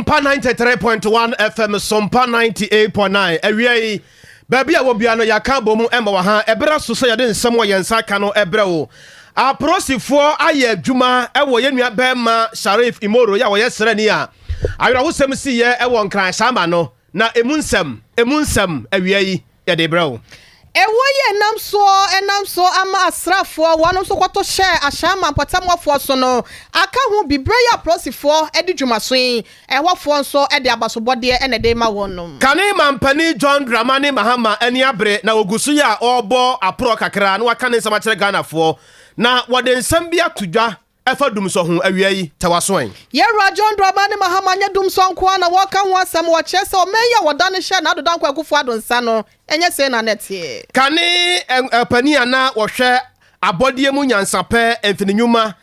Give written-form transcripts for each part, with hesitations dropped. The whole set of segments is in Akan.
Sompa 93.1 FM, Sompa 98.9. Awia yi, baabi a wɔbia no, yɛaka bɔ mu ɛma wɔ ha. Ɛberɛ so sɛ yɛde nsɛm wɔ yɛn nsa ka no ɛberɛ wo. Apolisifoɔ ayɛ adwuma ɛwɔ yɛn nua bɛrima Sharif Imoro yɛ a wɔyɛ srani a awerɛhosɛm siiɛ ɛwɔ Nkran Hyama no, na emu nsɛm, emu nsɛm, awia yi yɛde brɛ wo. Ɛwɔ yi ɛnam soɔ ɛnam so ama asraafoɔ wɔn nso kɔto hyɛ Ahyɛnma mpɔtamuafoɔ so no aka ho bibire yi. Apolisifoɔ de dwumaso yi, ɛhɔfoɔ nso de abasobɔdeɛ ɛna ɛde ma wɔn nom. Kane mampani John Dramani Mahama ani abere na ogu so yi a ɔrebɔ aporɔ kakra na waka ne nsɛm akyerɛ Ghanafoɔ, na wɔde nsɛm bi ato dwa ɛfa dumsɔ ho. Awia yi, tɛwasoɛn. Yɛwura John Dramani Mahama nyɛ dumsɔ nko a na wɔka ho asɛm. Wɔkyerɛ sɛ ɔman yi a wɔda no hyɛ Nana Addo Dankwa Akufo Addo nsa no, ɛnyɛ sei na nɛteɛ. Kane panin a na wɔhwɛ abɔdeɛ mu nyansapɛ mfininwuma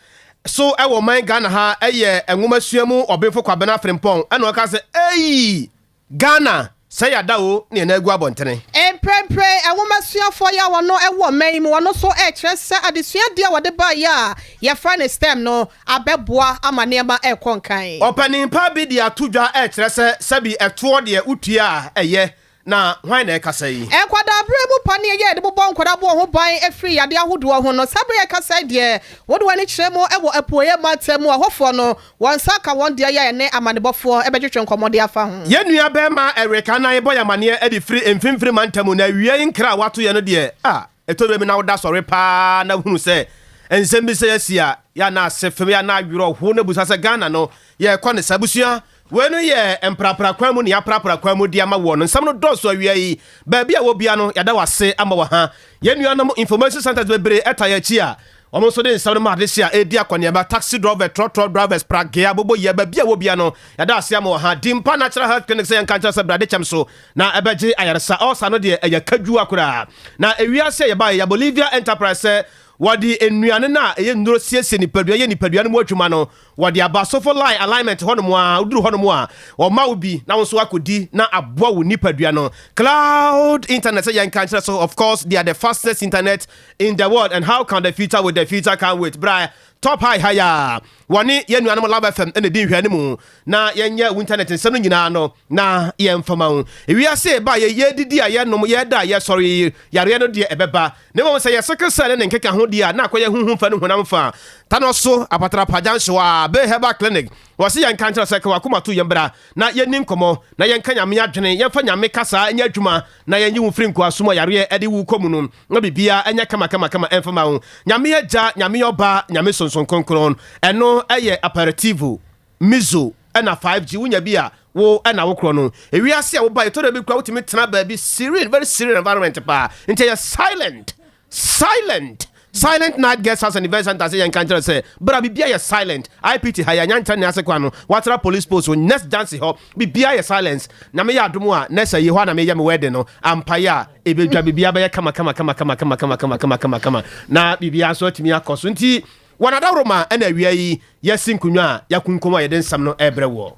so ɛwɔ man Ghana ha, ɛyɛ nwomasua mu ɔbenfo Kwabena Frimpɔn, ɛna ɔka sɛ, "Eyi Ghana sɛ yɛada o ne yɛn agu abɔntene." Mprɛmprɛ nwomasuafoɔ yi a wɔno wɔ ɔman yi mu, wɔno nso ɛrekyerɛ sɛ adesuadeɛ a wɔde baeɛ a yɛfrɛ no STEM no abɛboa ama nneɛma ɛrekɔ nkan. Ɔpanin pa bi de ato dwa ɛrekyerɛ sɛ sɛbi ɛtoɔ deɛ wotua a ɛyɛ. Na hwan na ɛkasa yi? Nkwadaa berɛ mu paneɛ yɛ yɛde bobɔ nkwadaa bɔ ho ban afiri yadeɛ ahodoɔ ho no, saa berɛ yɛkasa yi deɛ, wode w'ani kyerɛ mu wɔ Apueeɛ mantam mu, ahɔfoɔ no wɔn nsa ka wɔn deɛ yɛ ɛne amanebɔfoɔ bɛtwetwe nkɔmmɔ de afa ho. Yɛn nua bɛrima Eric Anan bɔ yɛn amanneɛ de firi Mfimfini mantam mu, na awia yi nkra a wato yɛn no deɛ, a ɛtɔ berɛ bi na woda sɔre paa na wohunu sɛ nsɛm bi sɛ yɛasi a yɛ ana ase fam, yɛ ana awerɛ ho, na busa sɛ Ghana no yɛrekɔ ne sa. Abusua, wei no yɛ mprapra kwan mu ne yɛaprapra kwan mu de ama woɔ no. Nsɛm no dɔɔso. Awia yi, baabi a wɔbia no, yɛada wase ama wɔ ha. Yɛn nuanom information centers bebree ɛta yɛn akyi a wɔn nso de nsɛm no ma ade hye a ɛredi akɔneaba. Taxi driver, trɔtrɔ drivers, pragea bobo yɛ, baabi a wɔbia no, yɛda ase ama wɔ ha. Dimpa Natural Health Clinic sɛ yɛnka nkyerɛ sɛ brade kyɛm so na ɛbɛgye ayaresa. Ɔsa no deɛ, ɛyɛ kadwua koraa. Na ewiase a yɛbaeɛ yɛ Bolivia Enterprise sɛ wɔde nnuane no a ɛyɛ nnuro siesie nipadua, yɛ nipadua no mu adwuma no, wɔde aba Sofo Line Alignment hɔnom a woduru hɔnom a, wɔma wo bi na wo nso akɔdi na aboa wo nipadua no. Cloud Internet sɛ yɛnka nkyerɛ so, of course they are the fastest internet in the world. And how can the future with the future can't wait? Bra Top High ha ya wɔne yɛn nuanom Love FM ɛna di nhwɛ no mu na yɛnyɛ wo internet nsɛm no nyinaa no na yɛmfama wo. Ewiase ba yɛ, yɛdidi a yɛnom, yɛda a yɛsɔre, yareɛ no deɛ ɛbɛba, na mmom sɛ yɛseke sɛ ne ne nkeka ho deɛ a, na akɔyɛ huhu fa ne honam fa tano so. Apatrapa junction a Bay Herbal Clinic, wɔse yɛnka nkyerɛ sɛ ka wakoma to yɛn, bra na yɛni nkɔmmɔ na yɛnka Nyame adwene, yɛmfa Nyame kasa nyɛ adwuma na yɛnyi wo firi nkoasom a yareɛ ɛde wo kɔ mu no, na biribiara ɛnyɛ kama kama kama ɛmfama wo. Nyame Agya, Nyame Ɔba, Nyame Sonson Kronkron, ɛno ɛyɛ aperitivo mizo ɛna 5G. Wonya bi a wo ɛna wo korɔ no. Ewiase a woba, yɛtɔ da bi kora wotumi tena baabi serene, very serene environment paa, nti ɛyɛ silent, silent, Silent Night Guest House and Event Center sɛ yɛnka nkyerɛ sɛ bra, biribia yɛ silent. IPT ha yɛanya nkyerɛ ne ase kwan no, watera police post so next junction hɔ, biribia yɛ silence. Na meyɛ adom a, next yi hɔ a na meyɛ me wedding no ampaeɛ a ɛbɛdwa, biribia bɛyɛ kama kama kama kama kama kama kama kama kama kama na biribia nso atumi akɔ so. Nti wɔn adaworoma ɛna awia yi yɛsi nkonnwa a yɛakunkum a yɛde nsɛm no ɛrebrɛ wɔ.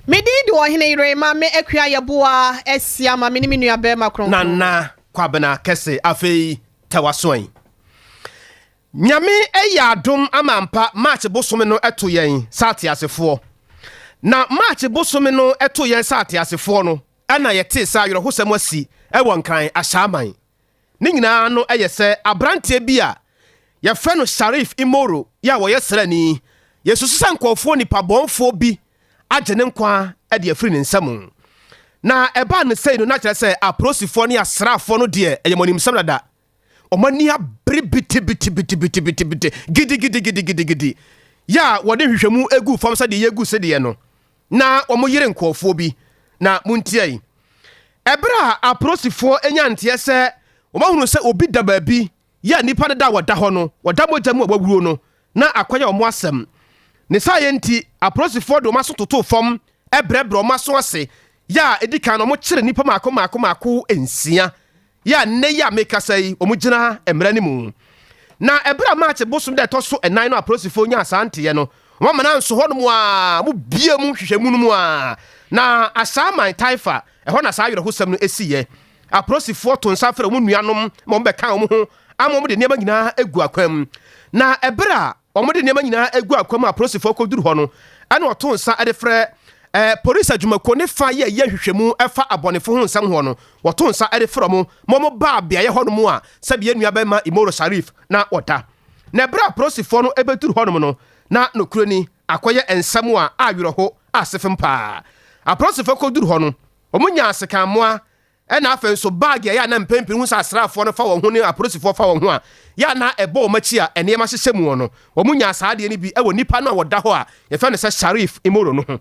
Medin de Ɔhene Yere ma me Akua Yɛboa asia ma me ne me nua bɛrima kronkron. Nana Kwabena Kɛse. Afei tɛwasoɛn, Nyame ɛyɛ adom ama mpa March bosome no ɛto yɛn sɛ ateasefoɔ. Na March bosome no ɛto yɛn sɛ ateasefoɔ no, ɛna yɛtee sɛ awerɛhosɛm asi ɛwɔ Nkran Ahyɛaman. Ne nyinaa no ɛyɛ sɛ aberanteɛ bi a yɛfrɛ no Sharif Imoro yɛ a wɔyɛ srani, yɛsusu sɛ nkɔɔfoɔ nipa bɔnfoɔ bi agye ne nkwa de afiri ne nsam. Na ɛbaa no sei no, na kyerɛ sɛ apolisifoɔ ne asraafoɔ no deɛ, ɛyɛ mɔnimsɛm dada. Wɔn ani abere bitibitibitibitibiti gidigidigidigidi yɛ a wɔde nhwehwɛmu egu fam sɛdeɛ yɛgu sedeɛ no, na wɔn yere nkurɔfoɔ bi. Na montie yi, ɛberɛ a apolisifoɔ nya nteɛ sɛ wɔn ahunu sɛ obi da baabi yɛ a nipa no da a wɔda hɔ no, wɔda mogya mu a wawuo no, na akɔyɛ wɔn asɛm. Ne saa yɛ nti, apolisifoɔ de wɔn aso totoo fam brɛbrɛ wɔn aso ase yɛ a ɛdi kan no, wɔkyere nnipa mako mako mako 6 yɛ a nnɛ yi a mekasa yi, wɔn gyina mmara no mu. Na ɛberɛ a March bosom da ɛtɔ so 4 no apolisifoɔ nyaa saa nteɛ no, wɔn amana nso hɔnom a wɔbie mu hwehwɛmu no mu a na Ahyɛaman Taifa, ɛhɔ na saa awerɛhosɛm no ɛsiiɛ. Apolisifoɔ to nsa frɛ wɔn nuanom ma wɔbɛka wɔn ho ama wɔde nneɛma nyinaa egu akwan mu. Na ɛberɛ a wɔde nneɛma nyinaa egu akwan mu a apolisifoɔ kɔduru hɔ no, ɛna ɔto nsa de frɛ Polisi adwumakuo ne fa yɛ ɛyɛ nhwehwɛmu ɛfa abɔnefo ho nsɛm hoɔ no, wɔto nsa de frɛ wɔn ma wɔn baa beaeɛ hɔnom a sɛbi yɛn nua bɛrima Imoro Sharif na ɔda. Na ɛberɛ a apolisifoɔ no bɛduru hɔnom no, na nokorɛ ni, akɔyɛ nsɛm a awerɛho asefem paa. Apolisifoɔ kɔduru hɔ no, wɔn nyaa sekanmmoa Ɛna afei nso bag a ɛyɛ a na mpɛn pii no wohu sɛ asraafoɔ no fa wɔn ho ne apolisifoɔ fa wɔn ho a, yɛ a na ɛbɔ wɔn akyi a nneɛma hyehyɛ mu no, wɔnyaa saa adeɛ no bi wɔ nipa no a ɔda hɔ a yɛfrɛ no sɛ Sharif Imoro no ho.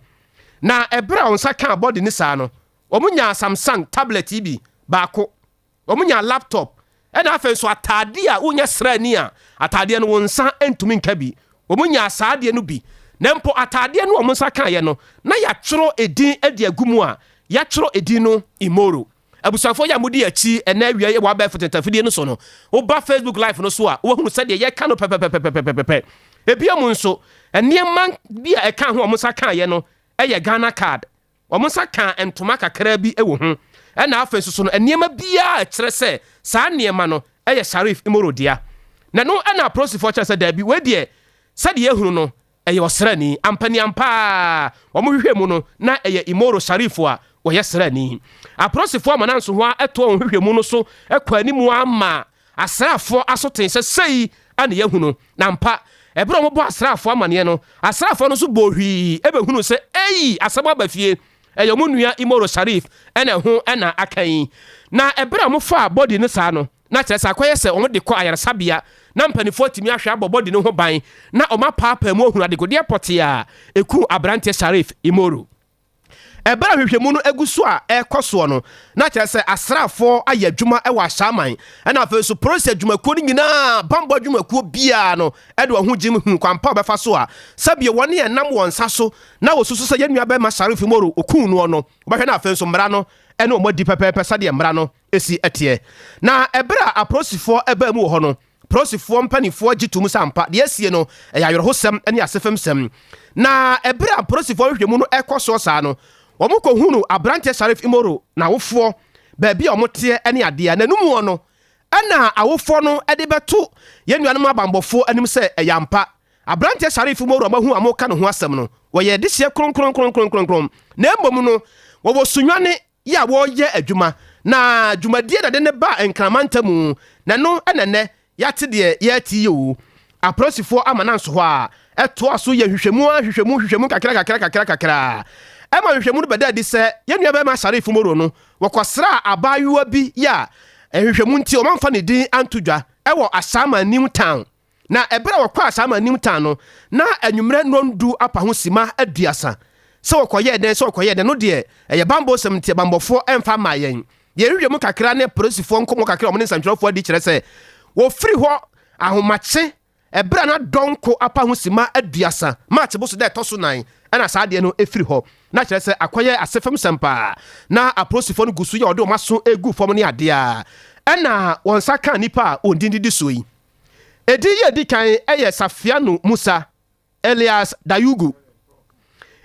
Na ɛberɛ a wɔn nsa kaa body no saa no, wɔnyaa Samsung tablet yi bi baako, wɔnyaa laptop, ɛna afei nso ataadeɛ a wonyɛ sraani a ataadeɛ no wo nsa ntumi nka bi, wɔnyaa saa adeɛ no bi. Na mpo ataadeɛ no a wɔn nsa kaeɛ no, na yɛatwerɛ edin de agu mu a Yɛatwerɛ edin no Imoro. Abusuafoɔ yi a modi akyi ɛnnɛ awia yi wɔ abɛɛfo tentafidie no so no, woba Facebook live no so a, wobɛhunu sɛdeɛ yɛka no pɛpɛpɛpɛpɛpɛpɛ. Ebia mu nso, nneɛma bi a ɛka ho a wɔn nsa kaeɛ no yɛ Ghana card. Wɔn nsa kaa ntoma kakraa bi wɔ ho. Ɛna afei nso so no, nneɛma biara a ɛkyerɛ sɛ saa nneɛma no yɛ Sharif Imoro dea. Na ɛno na apolisifoɔ kyerɛ sɛ daabi, wei deɛ sɛdeɛ yɛahunu no, Ɛyɛ ɔsraani. Ampaniampa ara, wɔhwehwɛɛ mu no, na ɛyɛ Imoro Sharif a ɔyɛ sraani. Apolisifoɔ amanansohoa toaa wɔn nhwehwɛmu no so kɔɔ anim ara maa asraafoɔ aso tee sɛ sei na yɛahu no. Na ampa, ɛberɛ a wɔbɔɔ asraafoɔ amaneɛ no, asraafoɔ no nso bɔɔ hwii bɛhunuu sɛ ei, asɛm aba fie. Ɛyɛ wɔn nua Imoro Sharif na ɛho na aka yi. Na ɛberɛ a wɔfaa body no saa no, na kyerɛ sɛ akɔyɛ sɛ wɔde kɔ ayaresabea na mpanimfoɔ atumi ahwɛ abɔ bɔdi no ho ban na wɔapaapaa mu ahunu adekodeɛ pɔtee a ɛkuu aberanteɛ Sharif Imoru. Ɛberɛ a nhwehwɛmu no gu so a ɛrekɔ soɔ no, na kyerɛ sɛ asraafoɔ ayɛ adwuma wɔ Ashaiman ɛna afei nso polisi adwumakuo no nyinaa, bammɔ adwumakuo biara no de wɔn ho gyim hunu kwan pa a wɔbɛfa so a sɛdeɛ wɔn a ɛnam wɔn nsa so na wɔsusu sɛ yɛn nuabarima Sharif Imoru ɔkuu noɔ no, wɔbɛhwɛ na afei nso mmara no ne wɔn adi pɛpɛɛpɛ sɛdeɛ mmara no si teɛ. Na ɛberɛ a apolisifoɔ baa mu wɔ hɔ no, polisifoɔ mpanimfoɔ gye toom sɛ ampa, deɛ asie no, ɛyɛ awerɛhosɛm ne asefemsɛm. Na ɛberɛ a apolisifoɔ nhwehwɛmu no rekɔ soɔ saa no, wɔkɔhunuu aberanteɛ Sharif Imoro n'awofoɔ, baabi a wɔteɛ ne adeɛ. Na ɛno mu no, ɛna awofoɔ no de bɛto yɛn nuanom abanbɔfoɔ anim sɛ ɛyɛ ampa, aberanteɛ Sharif Imoro a moahu a moreka ne ho asɛm no, wɔyɛ adehyeɛ kronkronkronkronkron, na mmom no, wɔwɔ Sunyani Yɛ a wɔreyɛ adwuma, na dwumadie na de no baa Nkran mantamu, na ɛno na ɛnnɛ yɛate deɛ yɛrete yi o. Apolisifoɔ ama no anso hɔ ara, ɛtoaa so yɛɛ nhwehwɛmu ara nhwehwɛmu nhwehwɛmu kakra kakra kakra kakra ɛma nhwehwɛmu no bɛdaa adi sɛ yɛn nuabarima Sharif Moro no, wɔkɔsraa abaayewa bi yɛ a nhwehwɛmu nti wɔamfa ne din anto dwa wɔ Ashaiman New Town. Na ɛberɛ a wɔkɔɔ Ashaiman New Town no, na anwummerɛ nnɔndu apa ho simma aduasa. Sɛ wɔkɔyɛɛ dɛn, sɛ wɔkɔyɛɛ dɛn, no deɛ, ɛyɛ banbɔsɛm nti abanbɔfoɔ mfa mmaa yɛn. Deɛ yɛhwehwɛ mu kakra ne apolisifoɔ nkɔmmɔ kakra a wɔne nsɛntwerɛfoɔ adi kyerɛ sɛ, wɔfiri hɔ ahomakye ɛberɛ a na dɔnko apa ho simma aduasa, March boso da ɛtɔ so nan, ɛna saa adeɛ no firi hɔ. Na kyerɛ sɛ akɔyɛ asefemsɛm paa. Na apolisifoɔ no gu so yɛ wɔde wɔn aso regu fam ne adeɛ a, ɛna wɔn nsa kaa nnipa a wɔn din didi soɔ yi. Edin yi a edi kan yɛ Safianu Musa, alias Dayugu.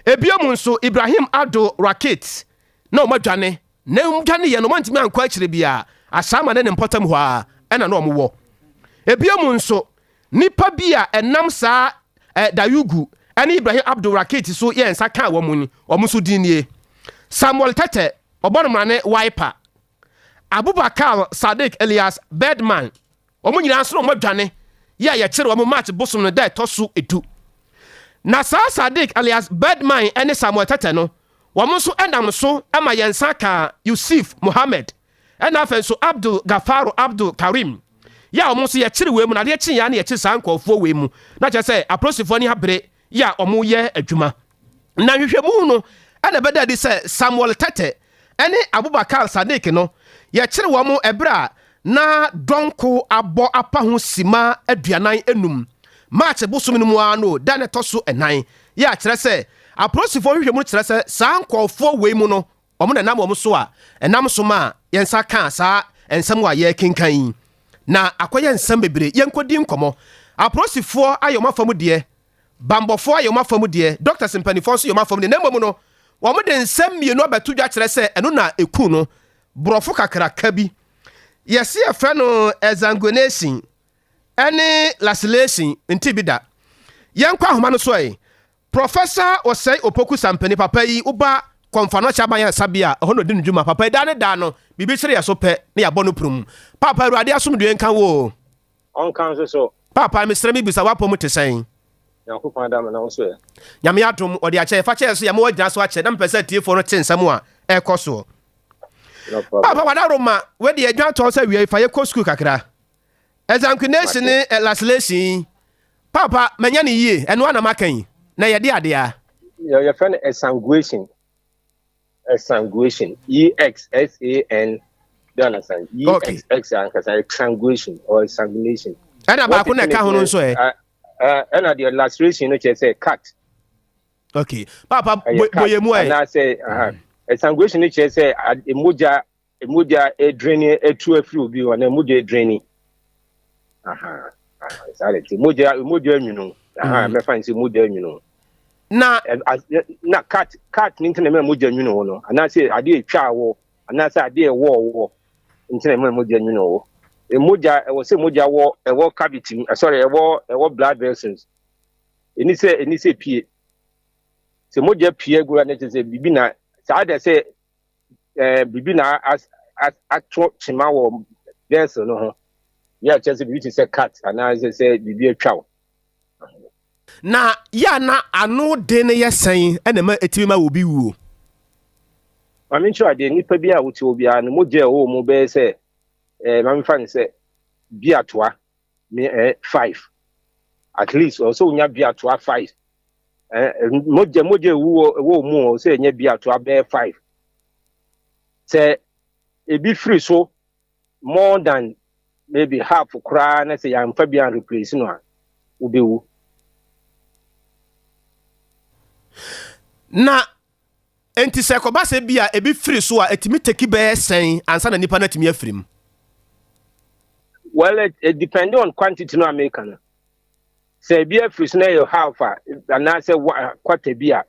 Ebio mu nso, Ibrahim Abdul Rakit na wɔadwane, na wɔdwaneeɛ no wɔantumi ankɔ akyire biara, Ashama ne ne mpɔtam hɔ ara na na wɔwɔ. Ebio mu nso, nnipa bi a ɛnam saa eh, Dayugu ne Ibrahim Abdul Rakit so yɛɛ nsa kaa wɔn yi, wɔn nso din nie. Samuel Tɛtɛ, ɔbɔ no mmara ne Wiper. Abubakar Sadiq alias Birdman, Wɔn nyinaa nso na wɔadwane yɛ a yɛkyere wɔn March bosom no da a ɛtɔ so du. Na saa Sadiq alias Birdman ne Samuel Tɛtɛ no, wɔn nso nam so ma yɛn nsa kaa Yusuf Mohammed ɛna afei nso Abdul Gafaru Abdul Karim yɛ a wɔn nso yɛkyere wei mu na adeɛ kyeeɛ ara na yɛkyere saa nkurɔfoɔ wei mu na kyerɛ sɛ apolisifoɔ ani abere yɛ a wɔyɛ adwuma. Na nhwehwɛmu no na ɛbɛda adi sɛ Samuel Tete ne Abubakar Sadiq no, yɛkyere wɔn ɛberɛ a na dɔnko abɔ apa ho sima 45, March bosome no mu ara no da no ɛtɔ so nnan, yɛ a kyerɛ sɛ apolisifoɔ nhwehwɛmu no kyerɛ sɛ saa nkorɔfoɔ wei mu no wɔn na ɛnam wɔn so a ɛnam so maa yɛn nsa kaa saa nsɛm a yɛrekenkan yi. Na akɔyɛ nsɛm bebree, yɛnkɔdi nkɔmmɔ. Apolisifoɔ ayɛ wɔn afa mu deɛ, Bammɔfoɔ ayɛ wɔn afa mu deɛ, doctors mpanimfoɔ nso yɛ wɔn afa mu deɛ, na mmom no, wɔde nsɛm mmienu abɛto dwa kyerɛ sɛ ɛno na ɛku no. Borɔfo kakraka bi, yɛse yɛfrɛ no exsanguination ne lacelation, nte bi da. Yɛnkɔ ahoma no so ɛ. Professor Osei Opoku Sampani, papa yi, woba Kɔmfo Anɔkye Aban Ayaresabea a, ɛhɔ na ɔdi ne dwuma. Papa yi, daa ne daa no, biribi kyere yɛn so pɛ, na yɛabɔ no prum. Paapa, Awurade asomdwoeɛ nka wo o. Ɔnka nso so. Paapa, mesrɛ mebisa, w'apɔ mu te sɛn? Nyankopɔn adom na wo nso ɛ? Nyame adom, ɔde akyɛ yɛn. Fa kyɛ yɛn so, yɛama woagyina so akyɛ, na mepɛ sɛ atiefoɔ no te nsɛm a ɛrekɔ soɔ. No problem. Paapa, w'adaworoma, wei deɛ adwan tɔn sɛ awia yi, fa yɛkɔ sukuu kakra. Exanquination ne lacelation yi, Paapa, manya no yie, ɛno ara na maka yi, na yɛde adeɛ a. Yɛfrɛ no exsanguation. Exsanguation. E-X-S-A-N. Do you understand? E-X-X ankasa, exsanguation or exsanguination. Ɛna baako na ɛka ho no nso ɛ? Ɛna deɛ laceration no kyerɛ sɛ cut. Okay. Paapa, bɔ yɛ mu ɛ. Anaasɛ, exsanguation no kyerɛ sɛ mogya Mogya adreni atu afiri obi hɔ na mogya adreni. Aha, saa de te. Mogya mogya nwunu. Aha, mm. mɛfa nse mogya nwunu. Na na cat cat ne ntena mɛ mogya nwunu wo no. Anaasɛ ade atwa wo, anaasɛ ade ɛwɔ wo. Ntena mɛ mogya nwunu wo. Mogya ɛwɔ sɛ mogya wɔ ɛwɔ cavity mu. Sorry, ɛwɔ ɛwɔ blood vessels. Ɛni sɛ ɛni sɛ pie. Sɛ mogya pie agu na kyerɛ sɛ biribi na saa de sɛ ɛɛ biribi na ato kyema wɔ vessel no ho yɛ kyerɛ sɛ biribi te sɛ cut anaasɛ sɛ biribi atwa wo. Na yɛ a na ano den no yɛ sɛn na ɛma ɛtumi ma obi wuo? Ma menkyerɛ adeɛ, nipa bi a wote hɔ biara no mogya a ɛwɔ mu bɛyɛ sɛ ɛɛ ma memfa no sɛ bi atoa me eh, 5 at least ɔwɔ sɛ wonya bi atoa 5 eh, mogya mogya ewu wɔ ɛwɔ mu ɔwɔ sɛ ɛnya bi atoa bɛyɛ 5 sɛ ebi firi so more than maybe half koraa na sɛ yɛamfa bi an replace no a wobɛwu. Na enti sɛ ɛkɔba sɛ bi a ebi firi so a, ɛtumi teki bɛyɛ sɛn ansa na nipa no atumi afiri mu? Well, it depend on quantity no a meka no. Sɛ ebi afiri so na ɛyɛ half a, anaasɛ quarter bi a,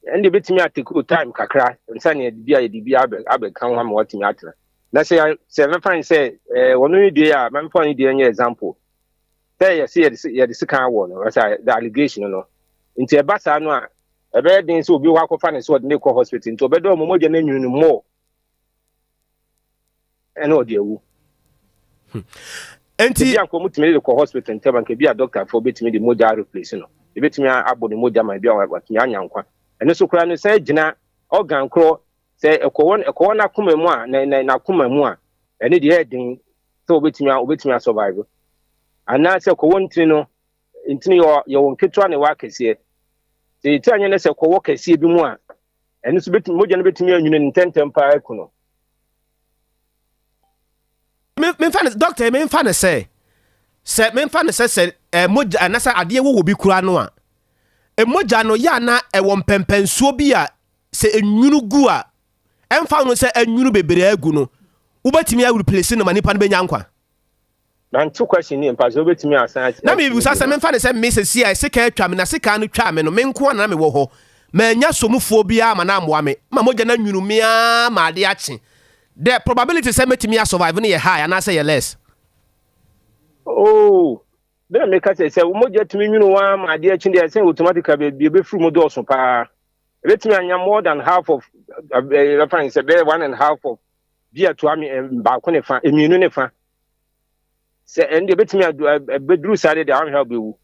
ɛnde ebetumi atake o time kakra nsa na yɛde bi a yɛde bi abɛka ho ama watumi atena. Na sɛ sɛ mɛfa ne sɛ ɛɛ wɔn ne deɛ a mɛfa ne deɛ nyɛ example. Sɛ yɛsi yɛde yɛde sekan awɔ no, ɛsɛ the allegation no. Nti ɛba saa no a, ɛbɛyɛ den sɛ obi hɔ akɔfa ne sɛ ɔde ne kɔ hospital nti ɔbɛdɔ ɔmo mogya no nwunu no more ɛna ɔde awu. Nti ebi anka ɔmo tumi de kɔ hospital ntɛm anka ebi a doctor fo betumi de mogya replace no, ebetumi abɔ ne mogya ma ebi a watumi anya nkwa. Ɛno so koraa no san gyina organ korɔ sɛ ɛkɔwɔ ɛkɔwɔ n'akoma mu a na na n'akoma mu a ɛne deɛ ɛyɛ den sɛ obetumi obetumi asurvive anaasɛ kɔwɔ ntini no ntini yɛ yɛwɔ nketewa na ɛwɔ akɛseɛ. Sɛ yɛti anyɛ ne sɛ kɔwɔ kɛseɛ bi mu a, ɛno nso bɛtumi mogya no bɛtumi anwini no ntɛmntɛm paa aku no. Memfa no dɔkta yi memfa no sɛ sɛ memfa no sɛ sɛ eh, mogya anasɛ adeɛ wɔ wɔ bi kura no a mogya no yɛ ana ɛwɔ mpɛmpɛnsoɔ bi a sɛ enwunu gu a ɛmfa ho sɛ enwunu bebree agu no wobɛtumi areplace no ma nipa no bɛnya nkwa. Mante question no yie mpakyɛ wobɛtumi asan asi Na mebisa sɛ memfa no sɛ me sesie a sekan atwa me na sekan no twaa me no me nko ara na na mewɔ hɔ mannya somufoɔ biara ama no ammoa me ma mogya no anwunu me ara ma adeɛ akye the probability sɛ mɛtumi a survive no yɛ high anaasɛ yɛ less? Oh, bɛ na meka sɛ sɛ wo mogya tumi nwunu wo ara ma adeɛ akye deɛ ɛsɛn automatically baabi ɛbɛfiri mu dɔɔso paa. Ɛbɛtumi anya more than half of ɛbɛfa ne sɛ bɛyɛ one and half of bi a toa me baako ne fa mmienu ne fa. Sɛ ɛno deɛ ɛbɛtumi adu ɛbɛduru saa deɛ deɛ ahwɛ a wobɛwu.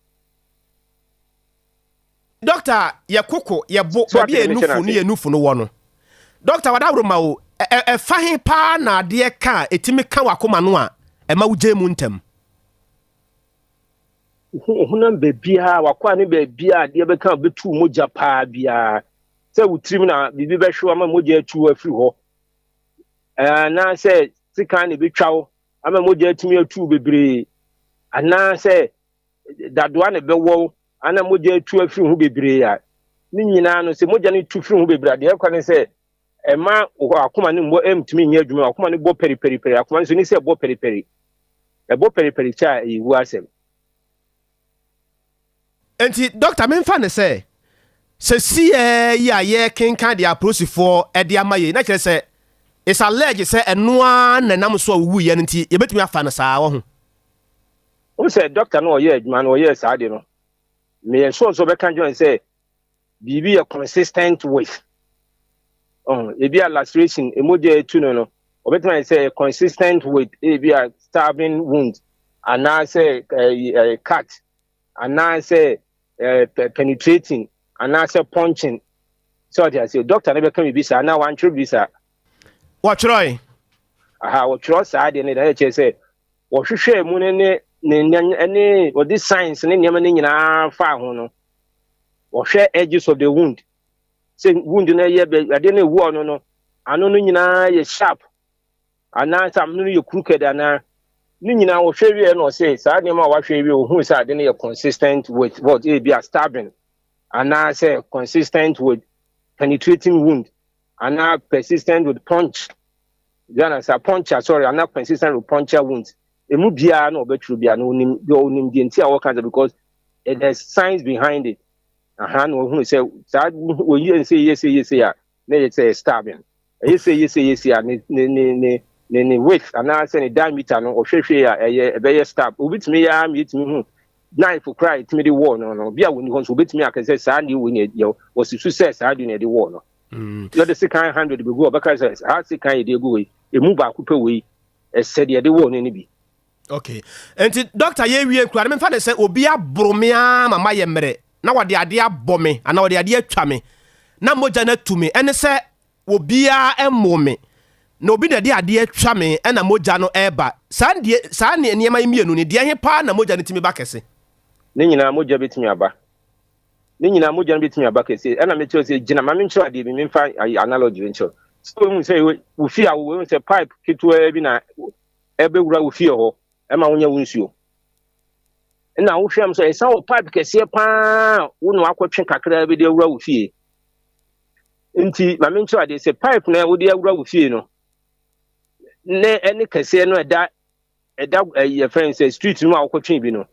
Doctor yɛ koko yɛ bo So baabi ate a deɛ yɛ mekyɛ no nufu ne ase? yɛ nufu no wɔ no doctor wadaworoma o ɛ ɛfa he paa na adeɛ ka a ɛtumi ka wakoma no a ɛma wo gyae mu ntɛm? Wo honam baabiara wakwaa ne baabiara adeɛ bɛka a bɛtu mogya paa biara sɛ wo tirim na biribi bɛhwew ama mogya atu afiri hɔ anaasɛ sekan na ɛbɛtwa wo ama mogya atumi atu bebree anaasɛ dadoa na ɛbɛwɔ wo ana mogya atu afiri ho bebree a ne nyinaa no sɛ mogya no tu firi ho bebree a deɛ ɛkɔ ne sɛ ɛma akoma no mmɔ ɛntumi nyɛ adwuma akoma no bɔ pɛripɛripɛri akoma no so ne sɛ ɛbɔ pɛripɛri ɛbɔ pɛripɛri kyɛ a ɛyɛ wu asɛm. Enti dɔkta memfa no sɛ sɛsiaa yi a yɛrekenkan deɛ apolisifoɔ de ama yei na kyerɛ sɛ it's alleged sɛ ɛno ara na ɛnam so a ɔwuiɛ no nti yɛbɛtumi afa no saa wahu. Wohu sɛ dɔkta no a ɔyɛɛ adwuma no ɔyɛɛ saa ade no meyɛ sure sɛ ɔbɛka John sɛ. biribi yɛ consistent with ɔn ebi a laceration, emogya etu no, ɔbɛtumi ayɛ sɛ consistent with ebi a stabbing wound anaasɛ ɛɛ ɛɛ cut anaasɛ penetrating anaasɛ punching. Sɛ ɔte ase, doctor no bɛka biribi saa anaa wantwerɛ biribi saa? Wɔtwerɛe. Aha, wɔtwerɛ saa deɛ no deɛ, kyerɛ sɛ wɔhwehwɛ mu no ne wɔde science ne nneɛma no nyinaa fa ho no, wɔhwɛ edges of the wound sɛ wound no yɛ bɛ adeɛ no ewu ɔno no ano no nyinaa yɛ sharp anaasɛ ano no yɛ crooked anaa ne nyinaa. Wɔhwɛ wie na ɔsɛ saa nneɛma a wahwɛ wie, ohun sɛ ade no yɛ consistent with what, ebi a stabbing anaasɛ consistent with penetrating wound anaa persistent with punch Ghana sɛ puncture, sorry, anaa persistent with puncture wounds. Emu biara na ɔbɛtwerɛ biara na onim deɛ onim deɛ nti a wɔka sɛ because there's science behind it. Aha, na ohun sɛ saa oyi nse yie sɛ yie sɛ a na yɛ sɛ stabbing, ɛyɛ sɛ yie sɛ yie sɛ a ne width anaasɛ ne diameter no, ɔhwehwɛ a ɛyɛ ɛbɛyɛ stab. Obi tumi yɛ ama yɛtumi hu knife kora a yɛtumi de wɔɔ no, bi a wɔni hɔ nso obetumi aka sɛ saa deɛ wɔ ne yɛ wɔsi sɛ saa deɛ na yɛde wɔɔ no. Yɛde sekan 100 bɛgu, ɔbɛka sɛ saa sekan yɛde egu wei emu baako pɛ wei ɛsɛ deɛ yɛde wɔɔ no bi. Okay, nti doctor, yɛwie kura no, memfa ne sɛ obi aboro me a ma mayɛ mmerɛ na wɔde adeɛ abɔ me anaa wɔde adeɛ atwa me na mogya no atu me, ɛne sɛ obiara ɛmmo me na obi na de adeɛ atwa me ɛna mogya no ɛreba, saa deɛ, saa nneɛma yi mmienu ni deɛ he paa na mogya no tumi ba kɛse? Ne nyinaa mogya bɛtumi aba, ne nyinaa mogya no bɛtumi aba kɛse. Ɛna mekyerɛ sɛ gyina ma menkyerɛ adeɛ bi, memfa analogy bi nkyerɛ sɛ wohu sɛ wo fie a wohu sɛ pipe ketewaa bi na ɛbɛwura wo fie hɔ ɛma wonya wo nsuo, ɛna wohwɛ m sɛ ɛsan wɔ pipe kɛseɛ paa wo na wakɔtwe kakraa bi de awura wo fie. Nti ma menkyerɛ adeɛ sɛ pipe na wode awura wo fie no ne ɛne kɛseɛ no ɛda ɛyɛ fɛn sɛ street no a wokɔtwe bi no,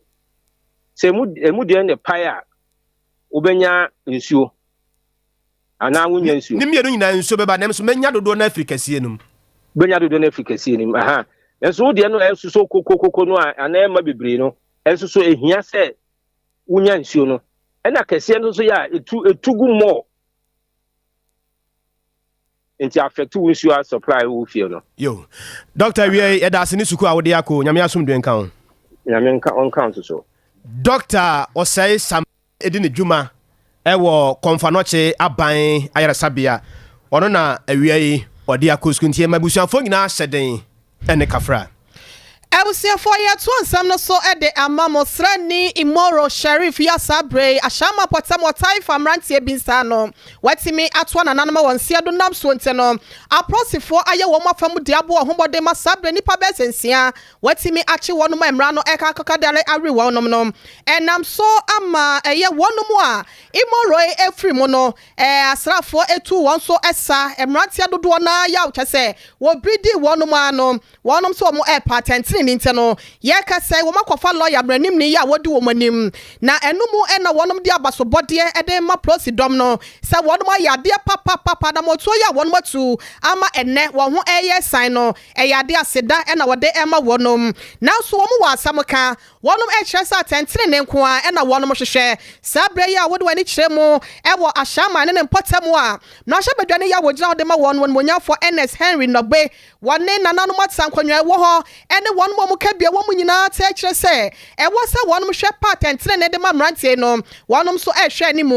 sɛ emu deɛ ne pae a, wobɛnya nsuo anaa wonya nsuo? Ne mmienu nyinaa nsuo bɛba, nanso mɛnya dodoɔ no afiri kɛseɛ no mu. Bɛnya dodoɔ no afiri kɛseɛ no mu. Aha, nanso wo deɛ no ɛsoso kokokoko no a anaa ɛma bebree no, ɛnso so ehia sɛ wonya nsuo no, ɛna kɛseɛ no nso yɛ a etu gu mɔɔ nti affect wo nsuo supply wo fie no. Yo, doctor, wie yɛda ase ne sukuu a wode akɔ. Nyame asomdwe nka ho. Nyame nka ɔnka nso so. Doctor Ɔsɛe Sam di ne dwuma ɛwɔ Kɔmfo Anɔkye aban ayaresabea. Ɔno na awia yi ɔde akɔ sukuu, nti ɛma abusuafoɔ nyinaa hyɛ den ɛne kafra. Abusuafoɔ, yɛto nsɛm no so de ama mo. Srani Imoro Sheriff yi asa bere Ahyɛnma pɔtɛm ɔtae fa mmeranteɛ bi nsa no watumi atoa nananom a wɔn nseɛ do nam so nti no, apolisifoɔ ayɛ wɔn afa mu de aboɔ ɔho bɔden ma saa bere nnipa bɛyɛ sɛ 6 watumi akye wɔn a mmara no ɛka akakadare awe wɔn no. Ɛnam so ama ɛyɛ wɔn a Imoro efiri mu no, asraafoɔ etu wɔn so ɛsa mmeranteɛ dodoɔ naa yaw kyɛ sɛ wɔbiri di wɔn ano wɔn nso wɔn ɛrepa atɛntene ne nti no, yɛka sɛ wɔn akɔfa lɔya mmeranimni yi a wɔdi wɔn anim na ɛnum ɛna wɔn de abasobɔdeɛ ɛde ma polisi dɔm no sɛ wɔn ayɛ adeɛ papapapa na mɔtuo yi a wɔn atu ama ɛnɛ wɔn ho ɛyɛ san no, ɛyɛ adeɛ aseda ɛna wɔde ɛma wɔn. Nanso wɔn wɔ asɛm ka, wɔn ɛkyerɛ sɛ atɛntene ne nko a ɛna wɔn hwehwɛ. Saa berɛ yi a wɔde wɔn ani kyerɛ mu ɛwɔ Ahyɛnman ne ne mpɔtam a mmarahyɛbadwa ne yɛ a wɔgyina hɔ de ma wɔn wɔn monyamfoɔ Ernest Henry Nɔgbe, wɔne nananom atena nkonnwa ɛwɔ hɔ ɛne wɔn mu a wɔka bia wɔn mu nyinaa te kyerɛ sɛ ɛwɔ sɛ wɔn hwɛ pa atɛntene ne de ma mmeranteɛ no. Wɔn nso ɛrehwɛ anim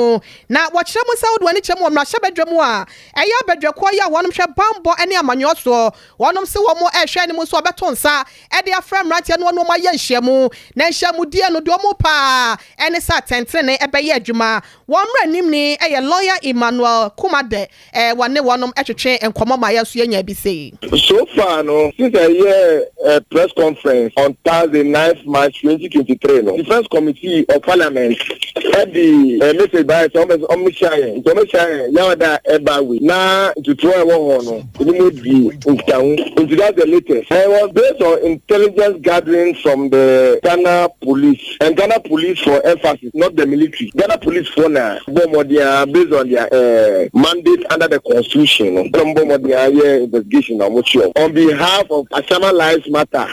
na wɔkyerɛ mu sɛ wɔde wɔn ani kyerɛ mu wɔ mmarahyɛbadwa mu a ɛyɛ abadwakuo yi a wɔn hwɛ bambɔ ne amanyɔ soɔ, wɔn nso wɔn ɛrehwɛ anim nso ɔbɛto nsa ɛde afrɛ mmeranteɛ no wɔn ayɛ nhyiamu, na nhyiamudie no deɛ wɔn paa ɛne sɛ atɛntene ɛbɛyɛ adwuma. Wɔn mmerɛ ni ɛyɛ lawyer Emmanuel Kumade, wɔne wɔnom ɛtwetwe nkɔmɔ ma yɛn nso yɛnya bi sei. So far no, since I hear a press conference on Thursday, 9th March 2023 no, Defence Committee of Parliament ɛde message baa sɛ ɔmo hyia yɛn, nti ɔmo hyia yɛn yawada ɛba wei na ntutuo a ɛwɔ hɔ no ebi mo di nkitaho, nti that's the latest. And it was based on intelligence gathering from the Ghana Police, and Ghana Police for emphasis, not the military. Ghana Police for na bɔ mmɔden a based on their mandate under the constitution no, ɛna bɔ mmɔden a yɛ investigation na ɔmo kyerɛ on behalf of Ashaiman Lives Matter.